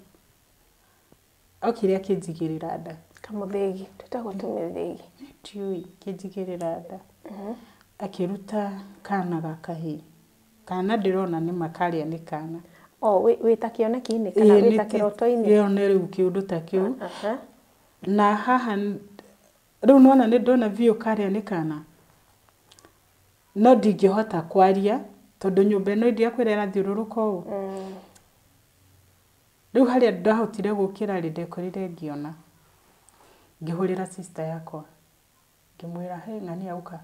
Okire akĩnjigĩrĩra nda. Kamũthĩgi, twĩtagwo tũmĩthĩgi. Ndiũĩ, akĩnjigĩrĩra nda. Akĩruta kana ga kahĩĩ. Kana ndĩrona nĩma karĩa nĩ kana. O, wĩ ta kĩoneki-inĩ kana wĩ ta kĩroto-inĩ? Ĩyo nĩ rĩu kĩũndũ ta kĩu. Na haha rĩu nĩwona nĩ ndona biũ karĩa nĩ kana. No ndingĩhota kwaria tondũ nyũmba ĩno ndiakwĩra ĩrathiũrũrũka ũũ. Rĩu harĩa ndahotire gũkĩra rĩ, ndekorire ngĩona. Ngĩhũrĩra sister yakwa. Ngĩmwĩra, hey, ng'ania ũka.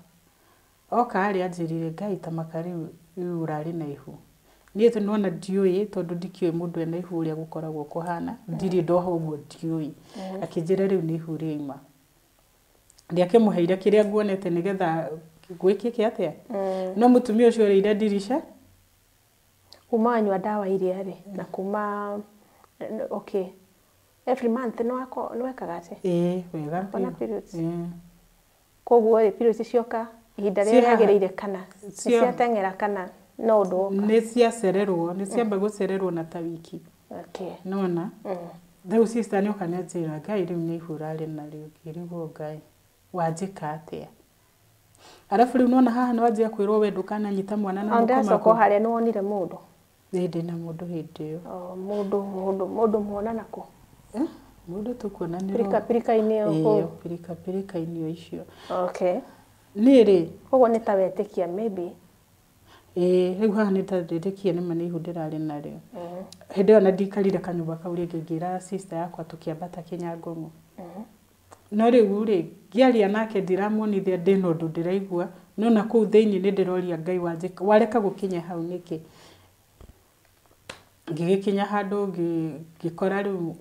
Oka rĩ, anjĩrire Ngai ta maka rĩu ũrarĩ na ihu. Niĩ tondũ nĩwona ndiũĩ tondũ ndikĩũĩ mũndũ ena ihu ũrĩa gũkoragwo kũhana, ndirĩ ndoha ũguo ndiũĩ. Akĩnjĩra rĩu nĩ ihu rĩaima. Ndiakĩmũheire kĩrĩa nguonete nĩgetha gwĩkĩke atĩa. No mũtumia ũcio orĩire ndirica. Kuma wanyua ndawa iria rĩ, na kuma okay, every month nĩ wekaga atĩa? Ĩĩ, wega Ona biũ. periods? Koguo rĩ, periods cioka ihinda rĩrĩa rĩagĩrĩire kana nĩ ciateng'era kana no ũndũ woka? Nĩ ciacererwo, nĩ ciamba gũcererwo na ta wiki. Okay. Nĩwona? Rĩu sister nĩoka nĩanjĩra Ngai rĩu nĩ ihu ũrarĩ narĩo, ngĩrigwo Ngai wanjĩka atĩa. Arabu rĩu nĩwona haha nĩwanjia kwĩrwo we ndũkananyita mwana na O moko ndĩracoka o maku. harĩa nĩwonire mũndũ? Ĩĩ ndĩna mũndũ hĩndĩ ĩyo. O, mũndũ muonana kũ? Mũndũ tũkuonanĩra. Pirika pirika-inĩ o Ĩĩ, kũu. pirika pirika-inĩ o icio. Okay. Niĩ rĩ, Koguo nĩ ta wetĩkia maybe. Ĩĩ, rĩu haha nĩ ta ndĩtĩkia nĩma nĩ ihu ndĩrarĩ narĩo. Hĩndĩ ĩyo na ndikarire kanyũmba kau rĩngĩ ngĩra sister yakwa tũkĩambata kinya Ngong'u. No rĩu rĩ, ngĩaria nake ndiramuonithia ndĩna ũndũ ndĩraigua, no na kũu thĩinĩ nĩ ndĩroria Ngai wanjĩka, wareka gũkinye hau nĩkĩ? Ngĩgĩkinya handũ ngĩkora rĩu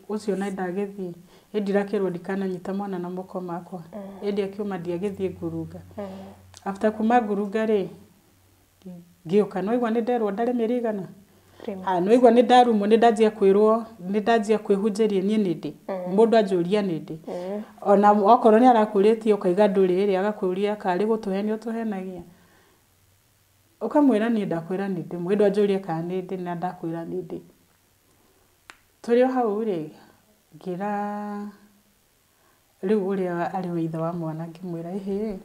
ũcio na ndagĩthiĩ, ĩ ndirakĩrwo ndikananyita mwana na moko makwa. Ĩndĩ akiuma ndiagĩthiĩ ngurunga. After kuma ngurunga rĩ, ngĩũka nĩwaigua nĩ nderwo ndarĩ mĩeri igana? Nĩwaigua nĩ ndarumwo, nĩ ndanjia kwĩrwo, nĩ ndanjia kwĩhunjĩria niĩ nĩ ndĩ. Mũndũ anjũria nĩ ndĩ. Ona okorwo nĩ arakũrĩtie ũkaiga ndũrĩ rĩ, agakũria karĩ gũtũhenia ũtũhenagia. Ũkamwĩra niĩ ndakwĩra nĩ ndĩ, mũndũ anjũrie kana nĩ ndĩ na ndakwĩra nĩ ndĩ. Tũrĩ o hau rĩ, ngĩra rĩu ũrĩa arĩ we ithe wa mwana ngĩmwĩra ĩhĩ,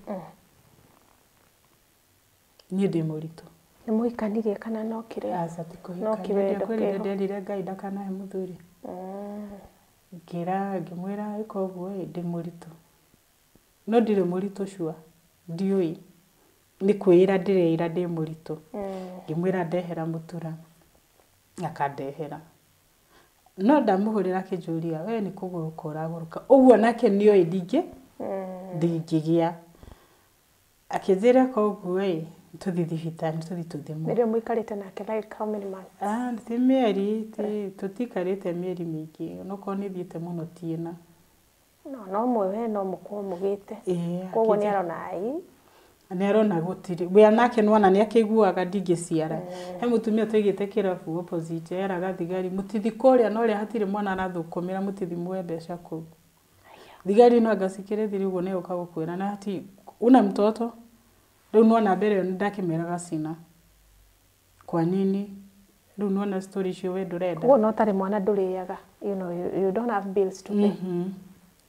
niĩ ndĩ mũritũ. Nĩ mũhikanirie kana no kĩrĩa? Aca ti No kũhikania, kĩwendo ndiakwĩrire kĩho. nderire Ngai ndakanahe mũthuri. Ngĩra ngĩmwĩra ĩka ũguo ĩ, ndĩ mũritũ. No ndirĩ mũritũ sure, ndiũĩ. Nĩ kwĩĩra ndĩreĩra ndĩ mũritũ. Ngĩmwĩra ndehera mũtura, akandehera. No ndamũhũrĩra akĩnjũria we nĩ kũgũrũka ũragũrũka. Ũguo nake nĩoĩ ndingĩgĩa. Akĩnjĩra ĩka ũguo ĩ, tũthiĩ thibitarĩ, tũthiĩ tũthimwo. Nĩrĩo mũikarĩte nake like how many months? Ti mĩeri, tũtikarĩte mĩeri mĩingĩ, onokorwo nĩ thiĩte mũno ti ĩna. No no we no mũkorwo mũgĩte. Koguo nĩ arona ai. Nĩ arona gũtirĩ. We nake nĩwona nĩ akĩiguaga ndingĩciara. He mũtumia twaigĩte kĩrabu opposite eraga thigari mũtithi kũrĩa na ũrĩa hatirĩ mwana arathũkũmĩra mũtithi muoe mbeca kũu. Thigari no anga cikĩrĩ thiri ũguo nĩ gũka gũkwĩra na hati una mtoto. Rĩu nĩwona mbere ĩyo nĩndakĩmeraga cina. Kwa nini? Rĩu nĩwona story icio we ndũrenda. Koguo no tarĩ mwana ndũrĩaga. You know, you don't have bills to pay.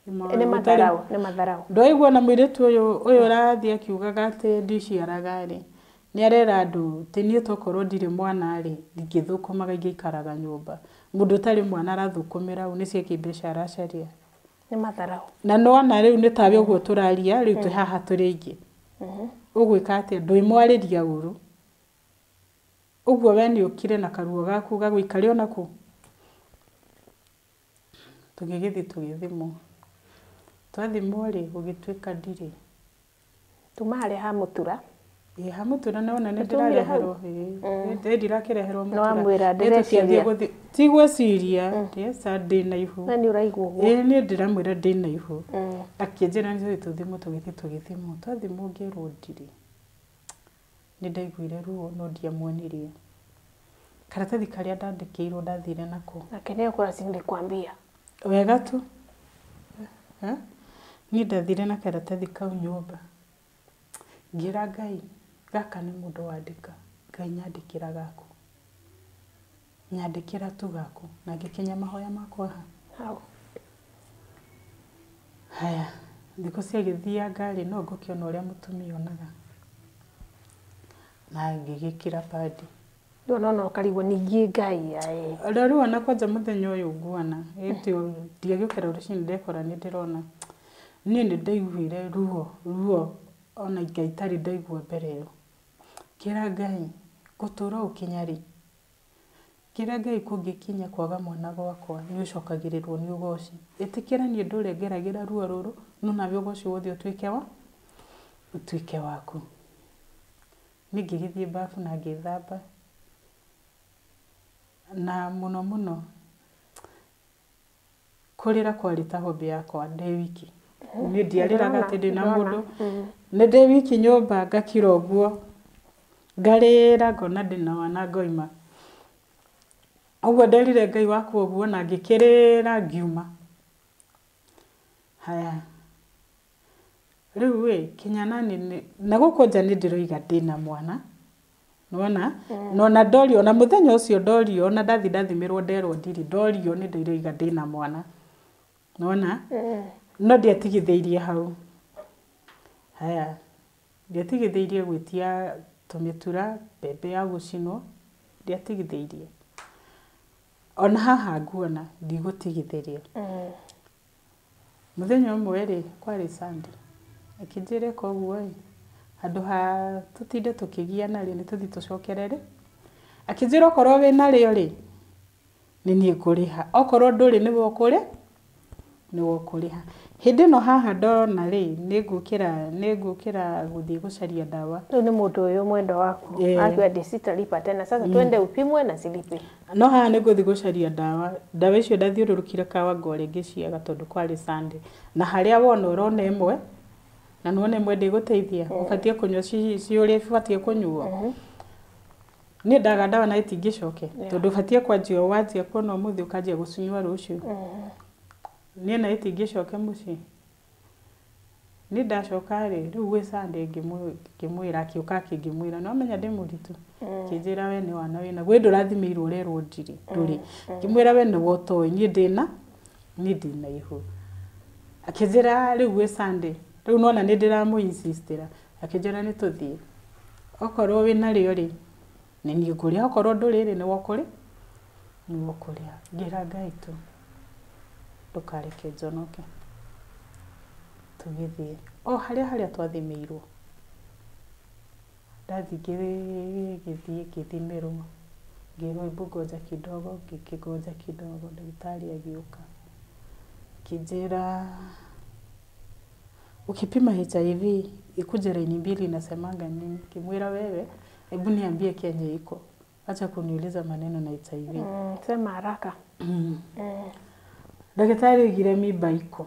Nĩ matharau, nĩ matharau. Ndwaigua na mũirĩtu ũyũ ũrathiĩ akiugaga atĩ ndiciaraga rĩ, nĩ arera andũ atĩ niĩ tokorwo ndirĩ mwana rĩ, ndingĩthũkũmaga ingĩikaraga nyũmba. Mũndũ ũtarĩ mwana arathũkũmĩra ũ, nĩ ciakĩ mbeca aracaria. Nĩ matharau. Na nĩwona rĩu nĩ tawe ũguo tũraria, rĩu twĩ haha tũrĩ aingĩ. Ũgwĩka atĩa? Ndwĩmwarĩria ũru. Ũguo we nĩ ũkire na karuo gaku gagũikare ona kũ. Tũgĩgĩthiĩ tũgĩthimwo. Twathimwo rĩ, gũgĩtuĩka ndirĩ. Tuma harĩa ha mũtura. Ĩĩ ha mũtura nona nĩ Nĩtwaumire hau? ndĩrareherwo. Ĩĩ nĩ ndirakĩreherwo Nĩ mũtura. wamwĩra Nĩ tũtiathiĩ ndĩreciria. gũthi- Ti gwĩciria, yes, ndĩna ihu. Na nĩ ũraigua ũguo. Ĩĩ niĩ ndĩramwĩra ndĩna ihu. Akĩnjĩra nĩ tũthiĩ tũthimwo, tũgĩthiĩ tũgĩthimwo. Twathimwo ngĩrwo ndirĩ. Nĩ ndaiguire ruo no ndiamuonirie. Karatathi karĩa ndandĩkĩirwo ndathire nako. Nake nĩ ekũra si nilikwambia. Wega tu. Eh? Niĩ ndathire na karatathi kau nyũmba. Ngĩra Ngai, gaka nĩ mũndũ wandĩka. Ngai nyandĩkĩra gaku. Nyandĩkĩra tu gaku. Na ngĩkinya mahoya makwa ha. Hau. Haya, thikũ ciagĩthianga rĩ, no ngũkĩona ũrĩa mũtumia onaga. Na ngĩgĩkĩra padi. Rĩu nona ũkarigwo ningĩ Ngai aĩ. Rĩu ona kwanja mũthenya ũyũ nguona, ĩtĩ ndiagĩũkĩra rũcinĩ ndekora nĩ ndĩrona. Niĩ nĩ ndaiguire ruo, ruo ona Ngai itarĩ ndaigua mbere ĩyo. Ngĩra Ngai, ngũtũra ũkinya rĩ? Ngĩra Ngai kũngĩkinya kwaga mwana gwakwa nĩ ũcokagĩrĩrwo nĩ ũgoci. Ĩtĩkĩra niĩ ndũre ngeragĩra ruo rũrũ, no nawe ũgoci wothe ũtuĩke wa ũtuĩke waku. Niĩ ngĩgĩthiĩ bafu na ngĩthamba. Na mũno mũno kũrĩra kwarĩ ta hobby yakwa ndĩ wiki. Niĩ ndiarĩraga atĩ ndĩna mũndũ. Nĩ ndĩ wiki nyũmba ngakira ũguo. Ngarĩra ngona ndĩna wana ngoima. Ũguo nderire Ngai wakwa ũguo na ngĩkĩrĩra ngiuma. Haya. Rĩu ĩ, kinya nani na gũkũ nja nĩ ndĩroiga ndĩna mwana. Nĩwona? Na ona ndorio, ona mũthenya ũcio ndorio, ona ndathi ndathimĩrwo nderwo ndirĩ, ndorio nĩ ndĩroiga ndĩna mwana. Nĩwona? No ndiatigithĩirie hau. Haya. Ndiatigithĩirie gwĩtia tũmĩtura, mbembe ya gũcinwo, ndiatigithĩirie. Ona haha nguona ndigũtigithĩria. Mũthenya ũmwe rĩ, kwarĩ Sunday. Akĩnjĩra ĩka ũguo ĩ, handũ ha tũtinde tũkĩgiana rĩ, nĩ tũthiĩ tũcokere rĩ. Akĩnjĩra okorwo wĩna rĩo rĩ, nĩ niĩ ngũrĩha. Okorwo ndũrĩ nĩwe ũkũrĩ, nĩwe ũkũrĩha. Hĩndĩ ĩno haha ndona rĩ, nĩ ngũkĩra gũthiĩ gũcaria ndawa. Rĩu nĩ mũndũ ũyũ mwendwa waku. Akiuga ndĩ sitalipa tena. Sasa twende upimwe na silipi. No haha nĩ ngũthiĩ gũcaria ndawa. Ndawa icio ndathiũrũrũkire Kawangware ngĩciaga tondũ kwarĩ Sunday. Na harĩa wona ũrona ĩmwe, na nĩwona ĩmwe ndĩgũteithia, ũbatiĩ kũnyua ci ũrĩa ibatiĩ kũnyuo. Niĩ ndaga ndawa na itingĩcoke, tondũ ũbatiĩ kwanjia wanjia kuona ũmũthĩ ũkanjia gũcinyua rũciũ. Niĩ na itingĩcoke mũciĩ. Niĩ ndacoka rĩ, rĩu gwĩ Sunday ngĩmwĩra, akĩũka akĩngĩmwĩra, nĩ wamenya ndĩ mũritũ. Akĩnjĩra we nĩ wana wĩna, gwĩ ndũrathimĩirwo ũrerwo ndirĩ, ndũrĩ. Ngĩmwĩra we nĩwe ũtoĩ, niĩ ndĩna, niĩ ndĩna ihu. Akĩnjĩra rĩu gwĩ Sunday, rĩu nĩwona nĩ ndĩramũ insistĩra. Akĩnjĩra nĩ tũthiĩ. Okorwo wĩna rĩo rĩ, nĩ niĩ ngũrĩha, okorwo ndũrĩ rĩ, nĩwe ũkũrĩ, nĩwe ũkũrĩha. Ngĩra Ngai tu, ndũkareke njonoke. Tũgĩthiĩ. O harĩa harĩa twathimĩirwo. Ndathiĩ ngĩthiĩ ngĩthimĩrwo. Ngĩrwo hebu ngoja kidogo, ngĩkĩngoja kidogo, ndagĩtarĩ agĩũka. Akĩnjĩra ukipima HIV ikuje laini mbili inasemanga nini? Ngĩmwĩra wewe, hebu niambie Kenya iko. Acha kuniuliza maneno na HIV. Sema haraka. Ndagĩtarĩ oigire mimba iko.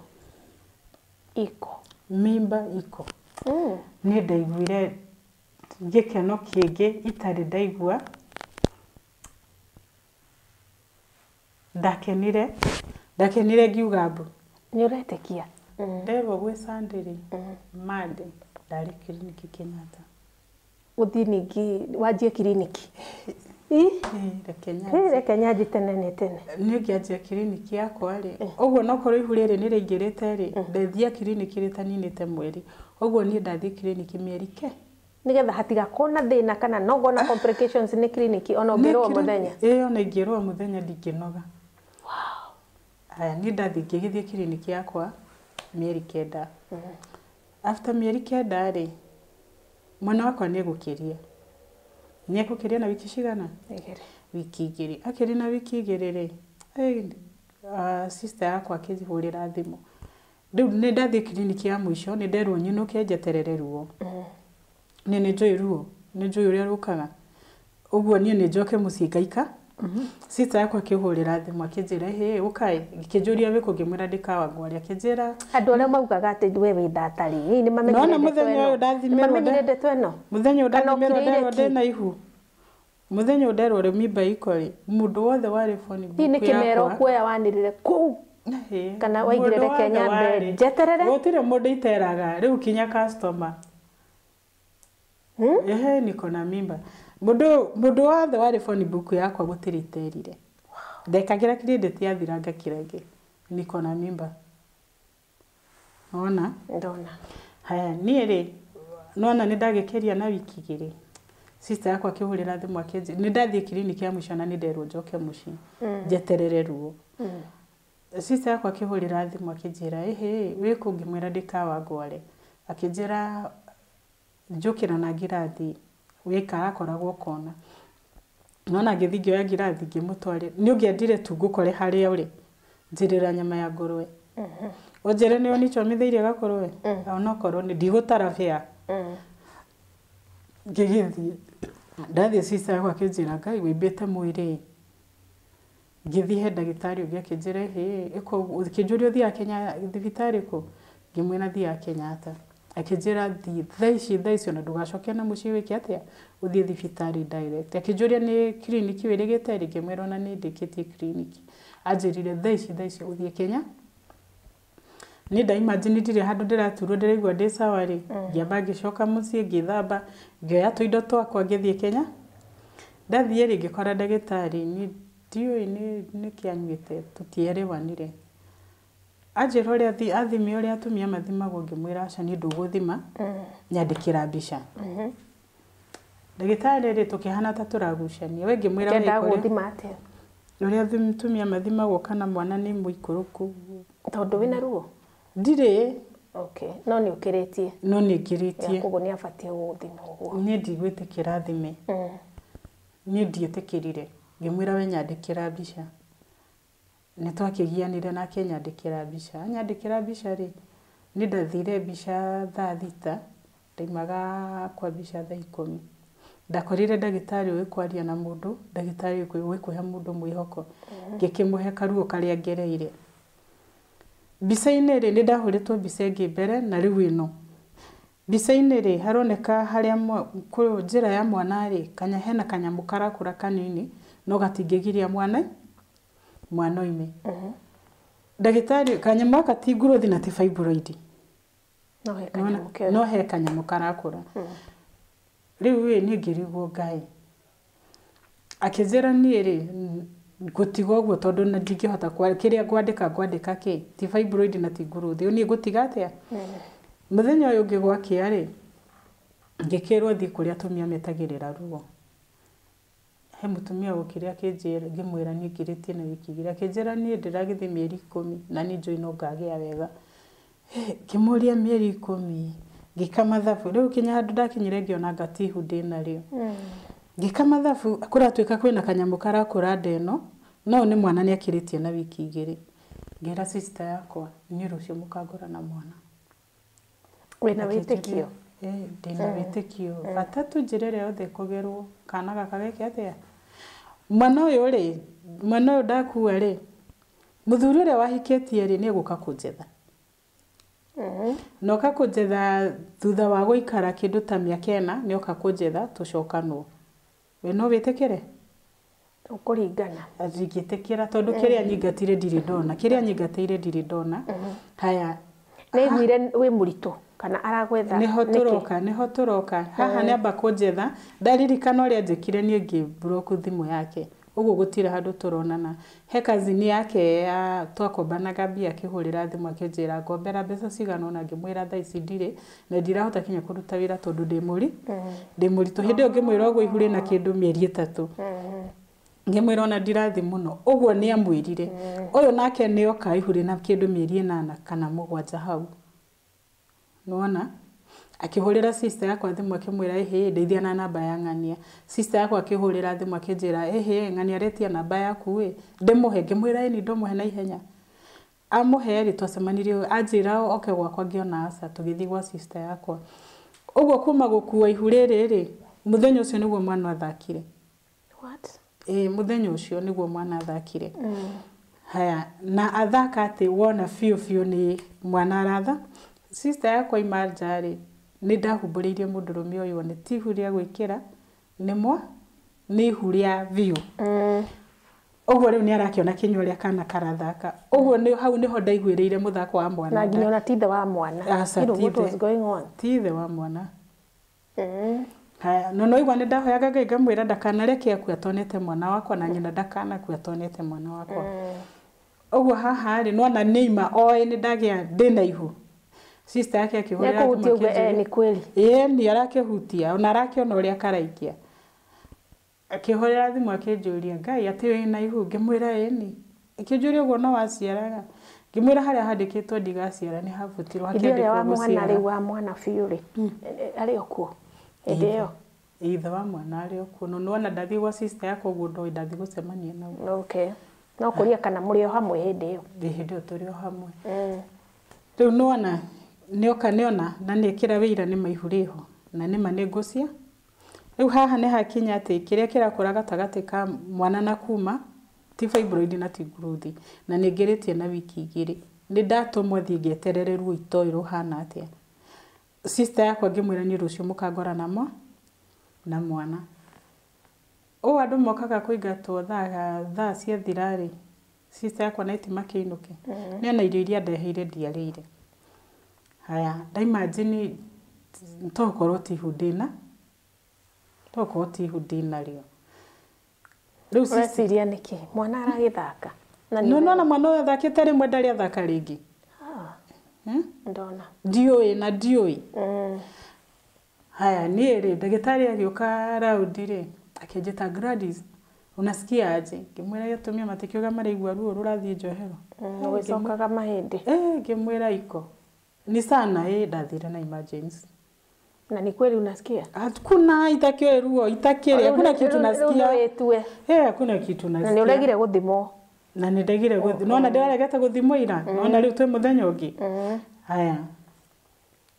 Iko. Mimba iko. Niĩ ndaiguire gĩkeno kĩngĩ itarĩ ndaigua. Ndakenire, ndakenire ngiuga mbu. Nĩ ũretĩkia? Nderwo gwĩ Sunday rĩ, Monday ndarĩ kiriniki Kenyatta. Ũthiĩ ningĩ wanjie kiriniki? Reke nyanjie. Reke nyanjie tene nĩ tene. Niĩ ngĩanjia kiriniki yakwa rĩ, ũguo no korwo ihu rĩrĩ nĩ rĩaingĩrĩte rĩ, ndathia kiriniki rĩtaninĩte mweri. Ũguo niĩ ndathiĩ kiriniki mĩeri ke. Nĩgetha hatigakorwo na thĩna kana no ngona complications nĩ kiriniki ona ũngĩrwo mũthenya. Ĩĩ ona ingĩrwo mũthenya ndingĩnoga. Haya niĩ ndathiĩ ngĩgĩthiĩ kiriniki yakwa mĩeri 9. After mĩeri 9 rĩ, mwana wakwa nĩ egũkĩria. Nĩ egũkĩria na wiki cigana? Igĩrĩ. Wiki 2. Akĩria na wiki 2 rĩ, Sister yakwa akĩhũrĩra thimũ. Rĩu nĩ ndathiĩ kiriniki ya mũico, nĩ nderwo nyinũke njeterere ruo. Niĩ nĩ njũĩ ruo, nĩ njũĩ ũrĩa rũkaga. Ũguo niĩ nĩ njoke mũciĩ ngaika. Sister yakwa akĩhũrĩra thimũ akĩnjĩra, hĩ ũkaĩ, ngĩkĩnjũria wĩkũ, ngĩmwĩra ndĩ Kawangware. Akĩnjĩra Andũ arĩa maugaga atĩ we wĩ thata rĩ, hihi nĩ mamenyire Nona ndeto mũthenya ĩno? ũyũ ndathimĩrwo Nĩ mamenyire ndeto ĩno? Mũthenya ũyũ Kana ndathimĩrwo ũkirĩire nderwo ki? ndĩna ihu. Mũthenya ũyũ nderwo rĩ mimba iko rĩ, mũndũ wothe warĩ phone book Hihi nĩ kĩmero yakwa. kuoya wanĩrĩre kũu? Ĩĩ. Kana waigire Mũndũ reke wothe nyambe warĩ. njeterere? Gũtirĩ mũndũ iteraga, rĩu kinya customer. Ehe, niko na mimba. Mũndũ wothe warĩ phone book yakwa gũtirĩ iterire. Ndekagĩra credit yathira ngakira ngĩ. Niko na mimba. Wona? Ndona. Haya, niĩ rĩ, nona nĩ ndagĩkĩria na wiki igĩrĩ. Sister yakwa akĩhũrĩra thimũ akĩnjĩra, nĩ ndathiĩ kiriniki ya mũico na nĩ nderwo njoke mũciĩ. Njeterere ruo. Sister yakwa akĩhũrĩra thimũ akĩnjĩra, ĩhĩ, wĩ kũ? Ngĩmwĩra ndĩ Kawangware. Akĩnjĩra njũkĩra na ngirathi, wĩikara akoragwo kona. Nona ngĩthiĩ ngĩoya ngirathi ngĩmũtwarĩra. Nĩ ũngĩendire tu ngũkore harĩa ũrĩ, njĩrĩra nyama ya ngũrwe. Ũnjĩre nĩ ũnichomithĩirie gakũrwe? Onokorwo nĩ ndigũtara bĩa. Ngĩgĩthiĩ. Ndathiĩ sister yakwa akĩnjĩra, Ngai wĩimbĩte mwĩrĩ. Ngĩthiĩ he ndagĩtarĩ ũngĩ akĩnjĩra, ĩhĩ, ĩka ũguo. Akĩnjũria ũthiaga Kenya thibitarĩ kũ? Ngĩmwĩra thiaga Kenyatta. Akĩnjĩra thiĩ thaa ici ona ndũgacoke na mũciĩ wĩke atĩa? Ũthiĩ thibitarĩ direct. Akĩnjũria nĩ kiriniki wĩrĩgĩte rĩ? Ngĩmwĩra ona nĩ ndĩkĩtie kiriniki. Anjĩrire thaa ici ũthiĩ Kenya. Niĩ nda imagine ndirĩ handũ ndĩraturwo ndĩraigua ndĩ sawa rĩ. Ngĩamba ngĩcoka mũciĩ ngĩthamba, ngĩoya tũindo twakwa ngĩthiĩ Kenya. Ndathiĩ rĩ ngĩkora ndagĩtarĩ, niĩ ndiũĩ nĩkĩ anyuĩte, tũtierewanire. Anjĩra ũrĩa athime ũrĩa atumia mathimagwo, ngĩmwĩra aca niĩ ndũgũthima, nyandĩkĩra mbica. Ndagĩtarĩ rĩ tũkĩhana ta tũragucania. We ngĩmwĩra Kĩendaga wĩ kũrĩa. gũthima atĩa? Ũrĩa atumia mathimagwo kana mwana nĩ mũikũrũku. Tondũ wĩna ruo? Ndirĩ. Okay, no nĩ ũkĩrĩtie. No nĩ ngĩrĩtie. Koguo nĩ abatiĩ gũgũthima ũguo. Niĩ ndigwĩtĩkĩra thime. Niĩ ndiĩtĩkĩrire. Ngĩmwĩra we nyandĩkĩra mbica. Nĩ twakĩgianire nake nyandĩkĩra mbica. Anyandĩkĩra mbica rĩ, niĩ ndathire mbica thaa 6, ndaimaga kwa mbica thaa 10. Ndakorire ndagĩtarĩ ũĩ kwaria na mũndũ, ndagĩtarĩ ũĩ kũhe mũndũ mwĩhoko. Ngĩkĩmũhe karuo karĩa ngereire. Mbica-inĩ rĩ, nĩ ndahũrĩtwo mbica ĩngĩ mbere na rĩu ĩno. Mbica-inĩ rĩ, haroneka harĩa njĩra ya mwana rĩ, hena kanyamũ karakũra kanini, no gatingĩgiria mwana oime. Ndagĩtarĩ, kanyamũ gaka ti growth na ti fibroid. No he kanyamũ kega. No he kanyamũ karakũra. Rĩu ĩ, niĩ ngĩrigwo Ngai. Akĩnjĩra niĩ rĩ, ngũtiga ũguo tondũ na ndingĩhota kĩrĩa ngwandĩka kĩ? Ti fibroid na ti growth. Niĩ ngũtiga atĩa? Mũthenya ũyũ ũngĩ gwakĩa rĩ, ngĩkĩrwo thiĩ kũrĩa atumia metagĩrĩra ruo. He mũtumia wokire akĩnjĩra, ngĩmwĩra niĩ ngirĩtie na wiki igĩrĩ. Akĩnjĩra niĩ ndĩragĩthiĩ mĩeri 10 na niĩ njũĩ no ngagĩa wega. Ngĩmũria mĩeri 10, ngĩka mathabu. Rĩu kinya handũ ndakinyire ngĩona anga ti ihu ndĩnarĩo. Ngĩka mathabu, kũratuĩka kwĩna kanyamũ karakũra nda ĩno, no nĩ mwana nĩakĩrĩtie na wiki igĩrĩ. Ngĩra sister yakwa, niĩ rũciũ mũkangora na mwana. Wĩna wĩtĩkio? Ndĩna wĩtĩkio. Bata tu njĩra ĩrĩa yothe ĩkũgerwo, kana gaka geke atĩa? Mwana ũyũ rĩ, mwana ũyũ ndakua rĩ, mũthuri ũrĩa wahikĩtie rĩ, nĩ egũka kũnjetha. Na oka kũnjetha thutha wa gũikara kĩndũ ta mĩaka 4, nĩ oka kũnjetha tũcokanwo. We no wĩtĩkĩre? Ũkũringana. Ndingĩtĩkĩra tondũ kĩrĩa nyingatire ndirĩ ndona. Kĩrĩa nyingatĩire ndirĩ ndona. Haya. Nĩ aiguire wĩ mũritũ kana aragwetha Nĩho nĩkĩ? tũroka, nĩho tũroka. Haha nĩ amba kũnjetha. Ndaririkana ũrĩa njĩkire niĩ ngĩ block thimũ yake. Ũguo gũtirĩ handũ tũronana. He cousin yake ya twakombanaga mbia akĩhũrĩra thimũ akĩnjĩra ngombera mbeca cigana ũna, ngĩmwĩra thaa ici ndirĩ na ndirahota kinya kũruta wĩra tondũ ndĩ ndĩ mũritũ. Hĩndĩ ĩyo ngĩmwĩra ũguo ihu rĩna kĩndũ mĩeri 3. Ngĩmwĩra ona ndirathiĩ mũno. Ũguo nĩ amwĩrire. Ũyũ nake nĩ oka ihu rĩna kĩndũ mĩeri 8 kana 7 hau. Nĩwona? Akĩhũrĩra sister yakwa thimũ akĩmwĩra ĩhĩ ndeithia na namba ya ng'ania. Sister yakwa akĩhũrĩra thimũ akĩnjĩra ĩhĩ ng'ania aretia namba yaku ĩ ndĩmũhe, ngĩmwĩra ĩni ndũmũhe na ihenya. Amũhe rĩ twacemanirie anjĩra oke gwakwa ngĩona aca tũgĩthiĩ gwa sister yakwa. Ũguo kuma gũkua ihu rĩrĩ rĩ mũthenya ũcio nĩguo mwana athakire. What? Ĩĩ mũthenya ũcio nĩguo mwana athakire. Haya na athaka atĩ wona biũ biũ nĩ mwana aratha. Sister yakwa ima nja rĩ nĩ ndahumbũrĩirie mũndũrũme ũyũ one ti ihu rĩa gwĩkĩra nĩ nĩ ihu rĩa biũ. Ũguo rĩu nĩ arakĩona kĩnyua ũrĩa kana karathaka. Ũguo nĩ hau nĩho ndaiguĩrĩire mũthako wa mwana. Na nginya ona ti ithe wa mwana. Aca, You know ti what ithe. was going on? Ti ithe wa mwana. Haya, no noigua nĩ ndahoyaga Ngai ngamwĩra ndakanareke akue atonete mwana wakwa na nyina ndakanakue atonete mwana wakwa. Ũguo haha rĩ nĩwona nĩ ima oĩ nĩ ndagĩa ndĩna ihu. Sister yake akĩhũrĩra thimũ Nĩekũhutia ũguo akĩnjĩra- nĩ kweli. Ĩĩ nĩ arakĩhutia ona arakĩona ũrĩa karaikia. Akĩhũrĩra thimũ akĩnjũria Ngai atĩ wĩna ihu, ngĩmwĩra ĩni. Akĩnjũria ũguo no waciaraga. Ngĩmwĩra harĩa handĩkĩtwo ndigaciara nĩ habutirwo Ithe ũrĩa wa hakĩandĩkwo mwana gũciara. rĩu wa mwana biũ rĩ arĩ o kuo hĩndĩ ĩyo. Ithe wa mwana arĩ o kuo. No nĩwona ndathiĩ gwa sister yakwa ũguo ndoĩ ndathiĩ gũcemania nao. Okay. No kũria kana mũrĩ o hamwe hĩndĩ ĩyo. Ndĩ hĩndĩ ĩyo tũrĩ o hamwe. Rĩu nĩwona nĩoka nĩona na nĩekĩra wĩira nĩ ma ihu rĩho na nĩma nĩ ngũcia. Rĩu haha nĩ hakinya atĩ kĩrĩa kĩrakũra gatagatĩ ka mwana na kuma ti fibroid na ti growth na nĩ ngĩrĩtie na wiki igĩrĩ. Nĩ ndatũmwo thiĩ ngeterere ruo itoĩ rũhana atĩa. Sister yakwa ngĩmwĩra niĩ rũciũ mũkangora namo na mwana. Ũũ andũ mokaga kũingatwo thaa ciathira rĩ sister yakwa na iti makĩinũke. Nĩ ona irio iria ndeheire ndiarĩire. Haya ndaimagine tokorwo ti ihu ndĩna tokorwo ti ihu ndĩnarĩo. Rĩu Ũreciria nĩkĩ? Mwana aragĩthaka. Na nĩ no nona mwana ũyũ athakĩte rĩmwe ndarĩ athaka rĩngĩ. Ndona. Ndiũĩ na ndiũĩ. Haya niĩ rĩ ndagĩtarĩ agĩũka raundi rĩ akĩnjĩta Gladys unasikia aje? Ngĩmwĩra atumia matikiuga maraigua ruo rũrathiĩ njohero. Ũgĩcokaga mahĩndĩ. Ngĩmwĩra iko. Ni sana ndathire na emergency. Na ni kweli unasikia? Hakuna itakio ruo itakire hakuna kitu nasikia. Rĩu Hakuna kitu nasikia. Na nĩ ũregire gũthimwo. Na nĩ ndegire gũthimwo. Nona ndĩraregete gũthimwo ira. Nona rĩu twĩ mũthenya ũngĩ. Haya.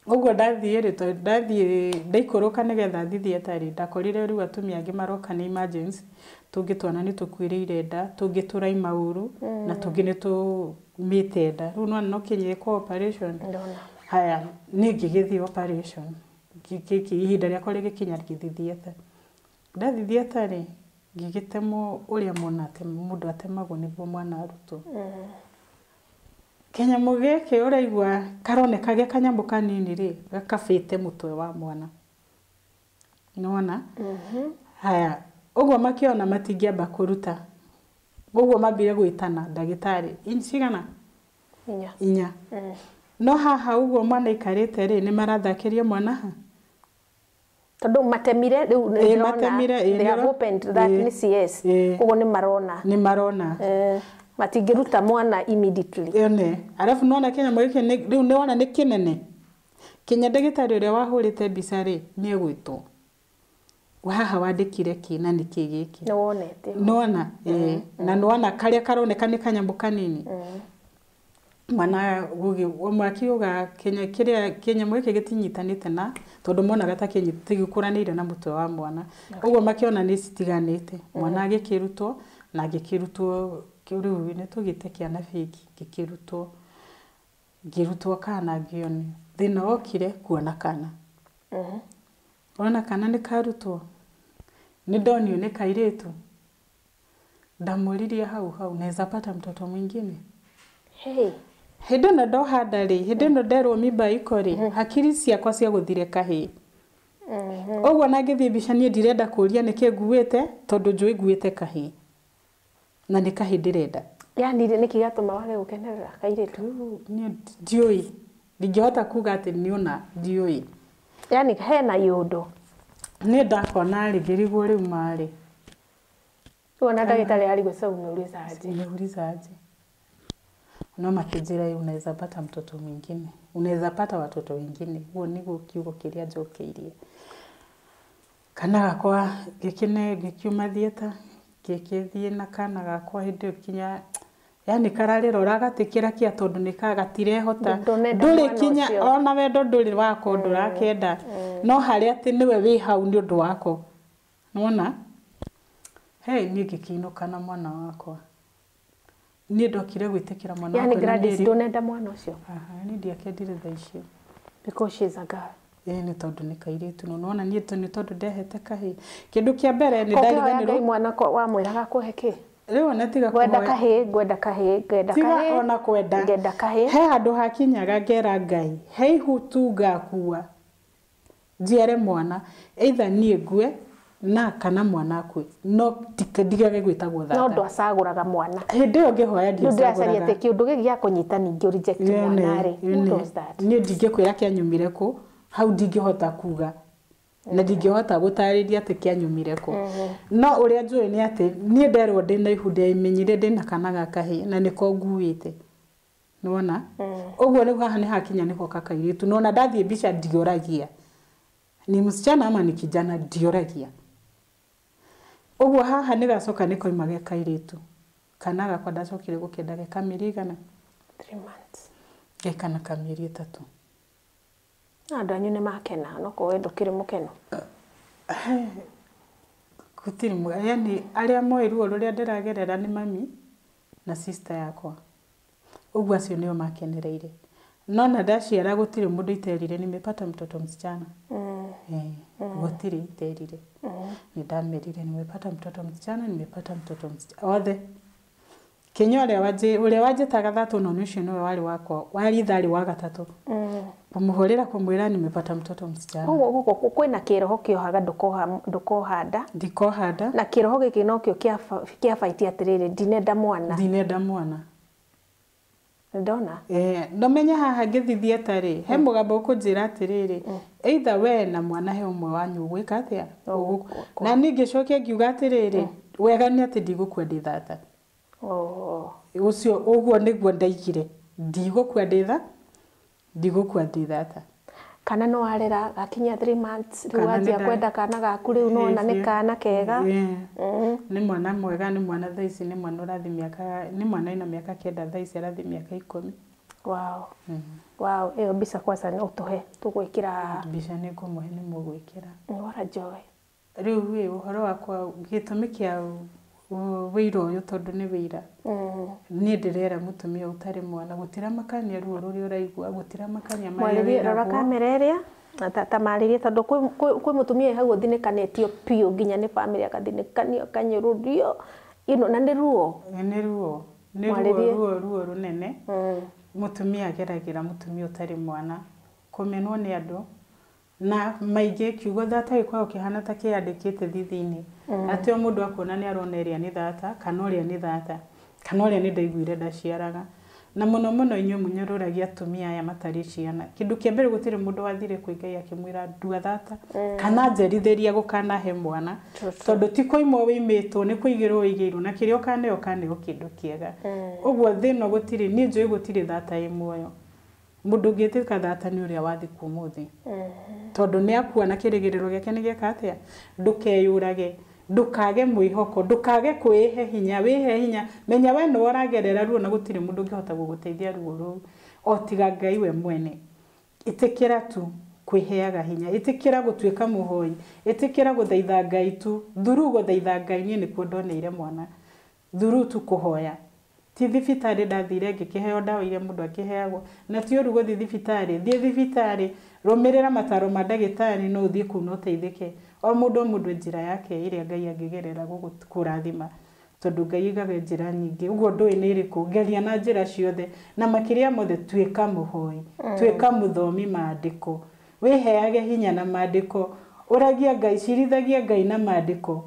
Ũguo ndathiĩ rĩ ndathiĩ ndaikũrũka nĩgetha thiĩ theatre rĩ ndakorire rĩu atumia angĩ maroka nĩ emergency tũngĩ twana nĩ tũkuĩrĩire nda tũngĩ tũraima ũru na tũngĩ nĩ tũmĩte nda rĩu nona no kinya ĩkwo operation. Ndona. Haya niĩ ngĩgĩthiĩ operation ihinda rĩakwa rĩgĩkinya ngĩthiĩ theatre. Ndathiĩ theatre rĩ ngĩgĩtemwo ũrĩa mũndũ atemagwo nĩguo mwana arutwo. Kĩnyamũ gĩkĩ ũraigua karoneka ge kanyamũ kanini rĩ gakabĩte mũtwe wa mwana. Nĩwona? Haya ũguo makĩona matingĩamba kũruta. Ũguo mambire gwĩtana ndagĩtarĩ cigana? Inya. Inya. No haha ũguo mwana aikarĩte rĩ nĩ marathakĩria mwana ha? Tondũ matemire rĩu nĩ matemire, they have opened that nĩ CS. Ũguo nĩ marona. Nĩ marona. Matingĩruta mwana immediately. Ene, arabu nĩwona kĩnyamũ gĩkĩ rĩu nĩwona nĩ kĩnene. Kinya ndagĩtarĩ ũrĩa wahũrĩte mbica rĩ nĩ egwĩtwo. Haha wandĩkire kĩ na nĩkĩ gĩkĩ? Nĩwonete. Nĩwona? Na nĩwona karĩa karoneka nĩ kanyamũ kanini. Mwana ũmwe akiuga kĩrĩa kĩnyamũ gĩkĩ gĩtinyitanĩte na tondũ monaga ta gĩkũranĩire na mũtwe wa mwana. Ũguo makĩona nĩ citiganĩte. Mwana agĩkĩrutwo na agĩkĩrutwo rĩu nĩ tũgĩte kĩana bengi ngĩkĩrutwo ngĩrutwo kana ngĩonio. Thĩna wokire kuona kana. Wona kana nĩ karutwo nĩ ndonio nĩ kairĩtu. Ndamũririe hau hau naweza pata mtoto mwingine. Hey. Hĩndĩ ĩno ndoha nda rĩ hĩndĩ ĩno nderwo mimba iko rĩ hakiri ciakwa ciagũthire kahĩĩ. Ũguo na ngĩthiĩ mbica niĩ ndirenda kũria nĩkĩ nguĩte tondũ njũĩ nguĩte kahĩĩ. Na nĩ kahĩĩ ndĩrenda. Yaani nĩkĩ gĩatũma wage gũkenerera kairĩtu? Niĩ ndiũĩ. Ndingĩhota kuga atĩ nĩũna ndiũĩ. Yaani hena iũndũ. Niĩ ndakona rĩ ngĩrigwo rĩu marĩ. Wona ndagĩtarĩ arigwo sasa umeuliza aje? Umeuliza aje? No makĩnjĩra, "Unaweza pata mtoto mwingine, unaweza pata watoto wengine." Ũguo nĩguo kiugo kĩrĩa njokeirie. Kana gakwa ngĩkĩne ngĩkiuma theatre, ngĩkĩthiĩ na kana gakwa. Hĩndĩ ĩyo kinya yani kararĩra ũragatĩkĩra kĩa tondũ nĩ gatirehota. Ndũnenda ndũrĩ mwana kinya ũcio. Ona wendo ndũrĩ wako, ndũrakenda, no harĩa atĩ nĩwe wĩ hau nĩ ũndũ wako. Nĩwona he niĩ ngĩkĩinũka na mwana wakwa. Niĩ ndokire gwĩtĩkĩra mwana Yani wakwa na Gladys, mĩeri- ndũnenda mwana ũcio? Aha, niĩ ndiakendire thaa icio. Because she is a girl. Ĩĩ, nĩ tondũ nĩ kairĩtu. No nĩwona niĩ nĩ tondũ ndehete kahĩĩ, kĩndũ kĩa mbere nĩ Ũkĩhoya Ngai ndariganĩrwo. mwana wamwĩraga kũhe kĩ? Rĩu ona tiga Ngwenda kũhoya. kahĩĩ, ngwenda kahĩĩ, ngwenda Tiga kahĩĩ. ona kwenda. Ngenda kahĩĩ. He handũ hakinyaga ngera Ngai, he ihu tu ngakua njiare mwana, either niĩ ngue na kana mwana akue, no ndigage gwĩtagwo No thata. ndwacagũraga mwana? Hĩndĩ ĩyo ngĩhoya Rĩu ndĩracaria ndiacagũraga. atĩ kĩũndũ gĩkĩ gĩa kũnyita ningĩ reject mwana rĩ, what was that? Niĩ ndingĩkwĩra kĩanyumire kũ hau, ndingĩhota kuga na ndingĩhota gũtarĩria atĩ kĩanyumire kũ, no ũrĩa njũĩ nĩ atĩ niĩ nderwo ndĩna ihu, ndemenyire ndĩna kana ga kahĩĩ na nĩko nguĩte. Nĩwona ũguo rĩu haha nĩ hakinya nĩko kakairĩtu. Nona ndathiĩ mbica ndioragia ni msichana ama ni kijana, ndioragia ũguo. Haha nĩ gacoka nĩ koima ge kairĩtu. Kana gakwa ndacokire gũkenda ge kamĩeri igana? 3 months. Gekana kamĩeri 3. Na andũ anyu nĩ makena, no ko we ndũkĩrĩ mũkeno? Gũtirĩ yani arĩa moĩ ruo rũrĩa ndĩragerera nĩ mami na sister yakwa. Ũguo acio nĩo makenereire, no na ndaciara gũtirĩ mũndũ iterire nimepata mtoto msichana. Eh, gũtirĩ iterire. Nĩ ndamerire nimepata mtoto msichana, nimepata mtoto msichana othe. Kinya ũrĩa wanjĩtaga thatũ, no nĩ ũcio nĩwe warĩ wakwa warĩ itharĩ wa gatatũ kũmũhũrĩra kũmwĩra nimepata mtoto msichana. Koguo gũkũ kwĩna kĩroho kĩohaga ndũkoha nda. Ndikoha nda. Na kĩroho gĩkĩ nokĩo kĩa fight atĩrĩrĩ, ndinenda mwana. Ndinenda mwana. Ndona. Eh, ndamenya haha ngĩthiĩ theatre rĩ, he mũgambo ũkũnjĩra atĩrĩrĩ, either we na mwana he ũmwe wanyu ũgwĩka atĩa. Na niĩ ngĩcokia ngiuga atĩrĩrĩ, wega nĩ atĩ ndigũkua ndĩ thata. Oh. Ũcio ũguo nĩguo ndaigire, ndigũkua ndĩ tha ndigũkua ndĩ thata. Kana no warera gakinya 3 months, rĩu Kana nĩ wanjia kwenda kana gaku rĩu, nona nĩ kana kega. Nĩ mwana mwega, nĩ mwana thaa ici nĩ mwana ũrathiĩ mĩaka, nĩ mwana wĩna mĩaka 9 thaa ici, arathiĩ mĩaka 10. Wow, ĩyo mbica kwanza nĩ ũtũhe tũgwĩkĩra. Mbica nĩ ngũmũhe, nĩ mũgwĩkĩra. What a joy. Rĩu ĩ ũhoro wakwa, gĩtũmi kĩa wĩira ũyũ, tondũ nĩ wĩira, niĩ ndĩrera mũtumia ũtarĩ mwana gũtiramakania ruo rũrĩa ũraigua, gũtiramakania marĩa Mwarĩrie, rora wĩragwo. Kamera ĩrĩa na ta marĩrie, tondũ kwĩ mũtumia wĩ hau ũthinĩkanĩtio biũ nginya nĩ bamĩrĩ, akathinĩkanio, akanyũrũrio, na nĩ ruo. Nĩ ruo, nĩ ruo. Mwarĩrie. Ruo rũnene mũtumia ageragĩra, mũtumia ũtarĩ mwana kũmenwo nĩ andũ na maingĩ. Kiugo thata gĩkoragwo kĩhana ta kĩyandĩkĩte thithi-inĩ, atĩ o mũndũ akuona nĩ arona ĩrĩa nĩ thata, kana ũrĩa nĩ thata, kana ũrĩa nĩ ndaiguire ndaciaraga. Na mũno mũno inyuĩ mũnyũrũragia atumia aya matarĩ ciana. Kĩndũ kĩa mbere, gũtirĩ mũndũ wathire kwĩ Ngai akĩmwĩra ndua thata kana njerithĩria gũkanahe mwana. True, true. Tondũ ti kũimwo wĩimĩtwo, nĩ kũigĩrwo wĩigĩirwo, na kĩrĩa ũkaneo ũkaneo kĩndũ kĩega. Ũguo thĩ ĩno gũtirĩ, niĩ njũĩ gũtirĩ thata ĩ muoyo. Mũndũ ũngĩtuĩka thata nĩ ũrĩa wathikwo ũmũthĩ, tondũ nĩ akua na kĩrĩgĩrĩro gĩake nĩ gĩeka atĩa. Ndũkeyũrage, ndũkage mwĩhoko, ndũkage kwĩhe hinya, wĩhe hinya. Menya we nĩwe ũragerera ruo na gũtirĩ mũndũ ũngĩhota gũgũteithia ruo rũu o tiga Ngai we mwene. Ĩtĩkĩra tu kwĩheaga hinya, ĩtĩkĩra gũtuĩka mũhoi, ĩtĩkĩra gũthaitha Ngai tu. Thuru gũthaitha Ngai, niĩ nĩkuo ndoneire mwana, thuru tu kũhoya. Ti thibitarĩ ndathire ngĩkĩheo ndawa iria mũndũ akĩheagwo, na ti ũru gũthiĩ thibitarĩ. Thiĩ thibitarĩ, rũmĩrĩra mataro ma ndagĩtarĩ, no ũthiĩ kũu na ũteithĩke. O mũndũ o mũndũ njĩra yake ĩrĩa Ngai angĩgerera gũkũrathima, tondũ Ngai aigaga njĩra nyingĩ, ũguo ndũĩ nĩ ĩrĩkũ. Geria na njĩra ciothe, na makĩria mothe tuĩka mũhoi, tuĩka mũthomi maandĩko, wĩheage hinya na maandĩko, ũragia Ngai, cirithagia Ngai na maandĩko,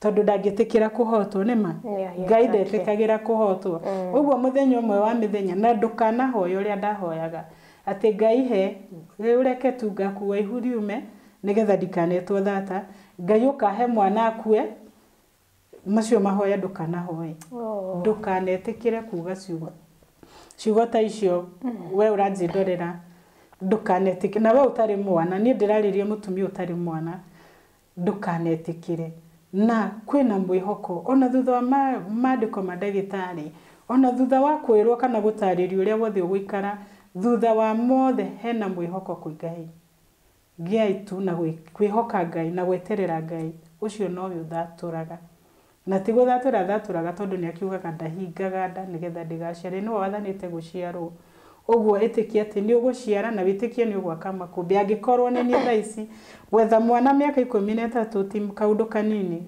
tondũ ndangĩtĩkĩra kũhotwo nĩma. Ngai ndetĩkagĩra kũhotwo. Ũguo mũthenya ũmwe wa mĩthenya, na ndũkanahoya ũrĩa ndahoyaga atĩ Ngai he ũreke tu ngakua ihu riume nĩgetha ndikanetwo thata, Ngai ũkahe mwana akue, macio mahoya ndũkanahoe. Oh. Ndũkanetĩkĩre kuga ciugo Ciugo ta icio we ũranjĩndorera ndũkanetĩkĩre na we ũtarĩ mwana niĩ ndĩrarĩria mũtumia ũtarĩ mwana ndũkanetĩkĩre na kwĩna mwĩhoko ona thutha wa mandĩko ma ndagĩtarĩ ona thutha wa kwĩrwo kana gũtarĩrio ũrĩa wothe ũgũikara thutha wa mothe hena mwĩhoko kwĩ Ngai. Gĩai tu na kwĩhoka Ngai na gweterera Ngai ũcio nowe ũthatũraga na ti gũthatũra athatũraga tondũ nĩ akiugaga ndahingaga nda nĩgetha ndĩgaciare nĩwe wathanĩte gũciarwo ũguo ĩtĩkia atĩ nĩ ũgũciara na wĩtĩkie nĩ ũgwaka makũmbĩ angĩkorwo nĩ niĩ thaa ici gwetha mwana mĩaka 13 ti kaũndũ kanini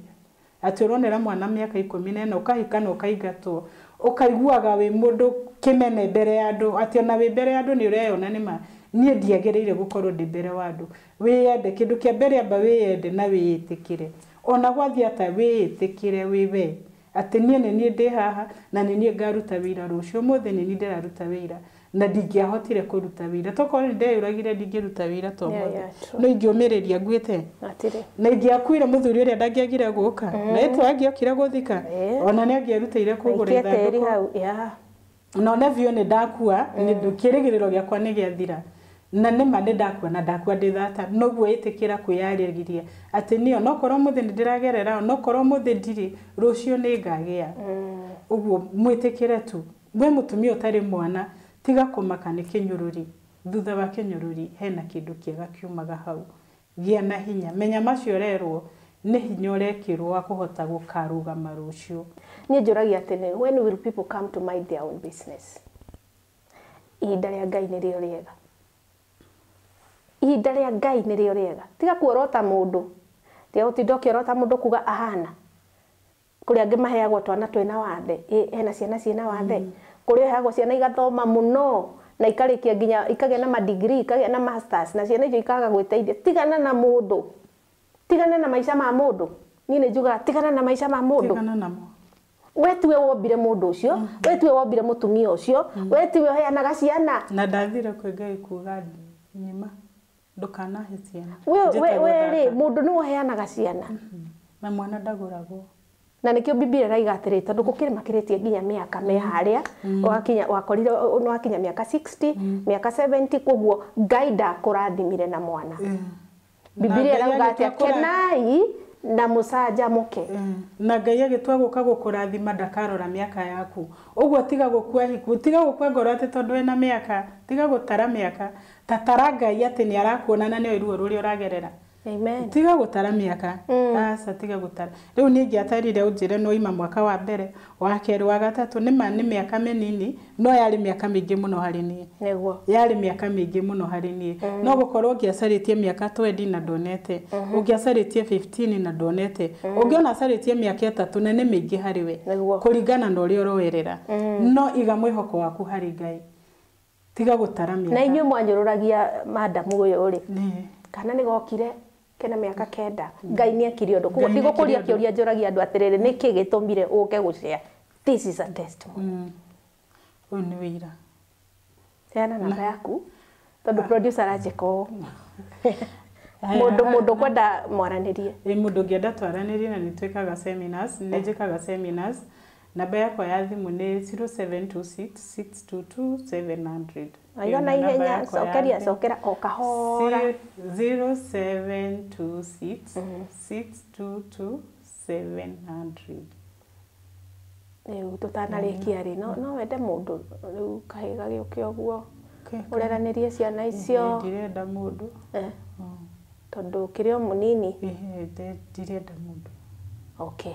atĩ ũronera mwana mĩaka 14 ũkahika na ũkaingatwo ũkaiguaga wĩ mũndũ kĩmene mbere ya andũ atĩ ona wĩ mbere ya andũ nĩ ũreyona nĩma niĩ ndiagĩrĩire gũkorwo ndĩ mbere wa andũ wĩyende kĩndũ kĩa mbere amba wĩyende na wĩĩtĩkĩre ona gwathiĩ ata wĩĩtĩkĩre wĩ we atĩ niĩ nĩ niĩ ndĩ haha na nĩ niĩ ngaruta wĩra rũciũ ũmũthĩ nĩ niĩ ndĩraruta wĩra na ndingĩahotire kũruta wĩra tokorwo nĩ ndeyũragire ndingĩruta wĩra to ũmũthĩ no ingĩũmĩrĩria nguĩte na ingĩakuire mũthuri ũrĩa ndangĩagire gũka na ĩtũ angĩokire gũthika ona nĩ angĩerutĩire kũgũra ithandũkũ na one biũ nĩ ndakua kĩrĩgĩrĩro gĩakwa nĩ gĩathira na nĩma nĩ ndakua na ndakua ndĩ thata noguo ĩtĩkĩra kwĩyarĩrĩria atĩ niĩ onokorwo ũmũthĩ nĩ ndĩragerera onokorwo ũmũthĩ ndirĩ rũciũ nĩ ngagĩa ũguo mwĩtĩkĩre tu we mũtumia ũtarĩ mwana tiga kũmaka nĩ kĩnyũrũri thutha wa kĩnyũrũri hena kĩndũ kĩega kiumaga hau gĩa na hinya menya macio ũrerwo nĩ hinya ũrekĩrwo wa kũhota gũkarũgama rũciũ. Niĩ njũragia atĩrĩ, when will people come to mind their own business? Ihinda rĩa Ngai nĩrĩo rĩega. Ihinda rĩa Ngai nĩrĩo rĩega. Tiga kuorota mũndũ. Tiga gũtinda ũkĩorota mũndũ kuga ahana. Kũrĩ angĩ maheagwo twana twĩna wathe, hena ciana ciĩna wathe. Kũrĩ ũheagwo ciana igathoma mũno na ikarĩkia nginya ikagĩa na madigiri, ikagĩa na masters na ciana icio ikaga gwĩteithia. Tigana na mũndũ. Tigana na maica ma mũndũ. Niĩ nĩ njugaga tigana na maica ma mũndũ. Tigana namo. We tiwe wombire mũndũ ũcio, we tiwe wombire mũtumia ũcio, we tiwe ũheanaga ciana. Na ndathire kwĩ Ngai kuga nyima ndũkanahe ciana. We rĩ mũndũ nĩwe ũheanaga ciana. Na mwana ndagũragwo. Na nĩkĩo Bibilia ĩraiga atĩrĩ tondũ gũkĩrĩ makĩrĩtie nginya mĩaka me harĩa ũgakinya wakorire nĩwakinya mĩaka 60 mĩaka 70 koguo Ngai ndakũrathimire na mwana. Bibilia ĩrauga atĩa kenai na mũcanjamũke. Na Ngai agĩtua gũka gũkũrathima ndakarora mĩaka yaku ũguo tiga gũkua hiku tiga gũkua ngoro atĩ tondũ wĩna mĩaka tiga gũtara mĩaka tatara Ngai atĩ nĩ arakuona na nĩoĩ ruo rũrĩa ũragerera. Amen. Tiga gũtara mĩaka aca tiga gũtara rĩu niĩ ingĩatarire ũnjĩre no ima mwaka wa mbere wa kerĩ wa gatatũ nĩma nĩ mĩaka mĩnini no yarĩ mĩaka mĩingĩ mũno harĩ niĩ. Nĩguo yarĩ mĩaka mĩingĩ mũno harĩ niĩ no gũkorwo ũngĩacarĩtie mĩaka 20 na ndonete ũngĩacarĩtie 15 na ndonete ũngĩona acarĩtie mĩaka 3 na nĩ mĩingĩ harĩ we kũringana na ũrĩa ũroerera no iga mwĩhoko waku harĩ Ngai tiga gũtara mĩaka. Na inyuĩ mwanyũrũragia madamu ũyũ rĩ kana nĩ gokire kena mĩaka 9 Ngai nĩ ekire ũndũ koguo ndigũkũria kĩũria njũragia andũ atĩrĩrĩ nĩkĩ gĩtũmire ũke gũcea. This is a testimony. Ũyũ nĩ wĩira. Heana namba yaku tondũ producer aranjĩka ũũ. Mũndũ ũkwenda mwaranĩrie. Mũndũ ũngĩenda twaranĩrie na nĩ twĩkaga seminars, nĩ njĩkaga seminars. Namba yakwa ya thimũ nĩ 0726 622 700. Aiga na ihenya cokeria cokera o kahora. 0726 622 700. Rĩu tũtanarĩkia rĩ no wende mũndũ rĩu kahĩĩ gagĩũke ũguo ũreranĩrie ciana icio. Ndirenda mũndũ. Tondũ ũkĩrĩ o mũnini. Ndirenda mũndũ. Okay.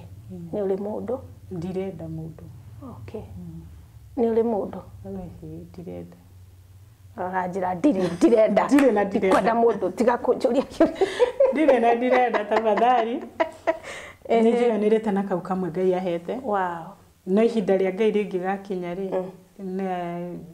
Nĩ ũrĩ mũndũ? Ndirenda mũndũ. Okay. Nĩ ũrĩ mũndũ? Ndirenda. Ũranjĩra ndirĩ ndirenda. Ndirĩ na ndirenda. Ndikwenda mũndũ tiga kũnjũria kĩũria. Ndirĩ na ndirenda tafadhali. Nĩ njiganĩrĩte na kau kamwe Ngai ahete. Wow. No ihinda rĩa Ngai rĩngĩgakinya rĩ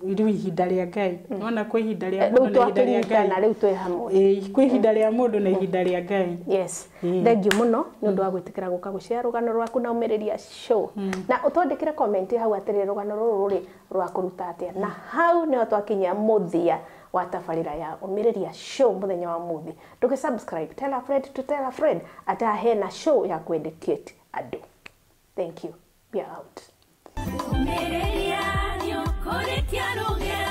rĩu ihinda rĩa Ngai nona kwĩ ihinda rĩa mũndũ na ihinda rĩa Ngai na rĩu twĩ hamwe. Kwĩ ihinda rĩa mũndũ na ihinda rĩa Ngai. Yes. Thank you mũno nĩ ũndũ wa gwĩtĩkĩra gũka gũshare rũgano rwaku na ũmĩrĩria show. Na ũtwandĩkĩre comment hau atĩrĩ rũgano rũrũ rĩ rwa kũruta atĩa. Na hau nĩho twakinya mũthia wa tabarĩra ya ũmĩrĩria show mũthenya wa mũthĩ. Ndũgĩ subscribe, tell a friend to tell a friend atĩ hena show ya kũ-educate andũ. Thank you. We are out. Kũrĩkia rũgendo.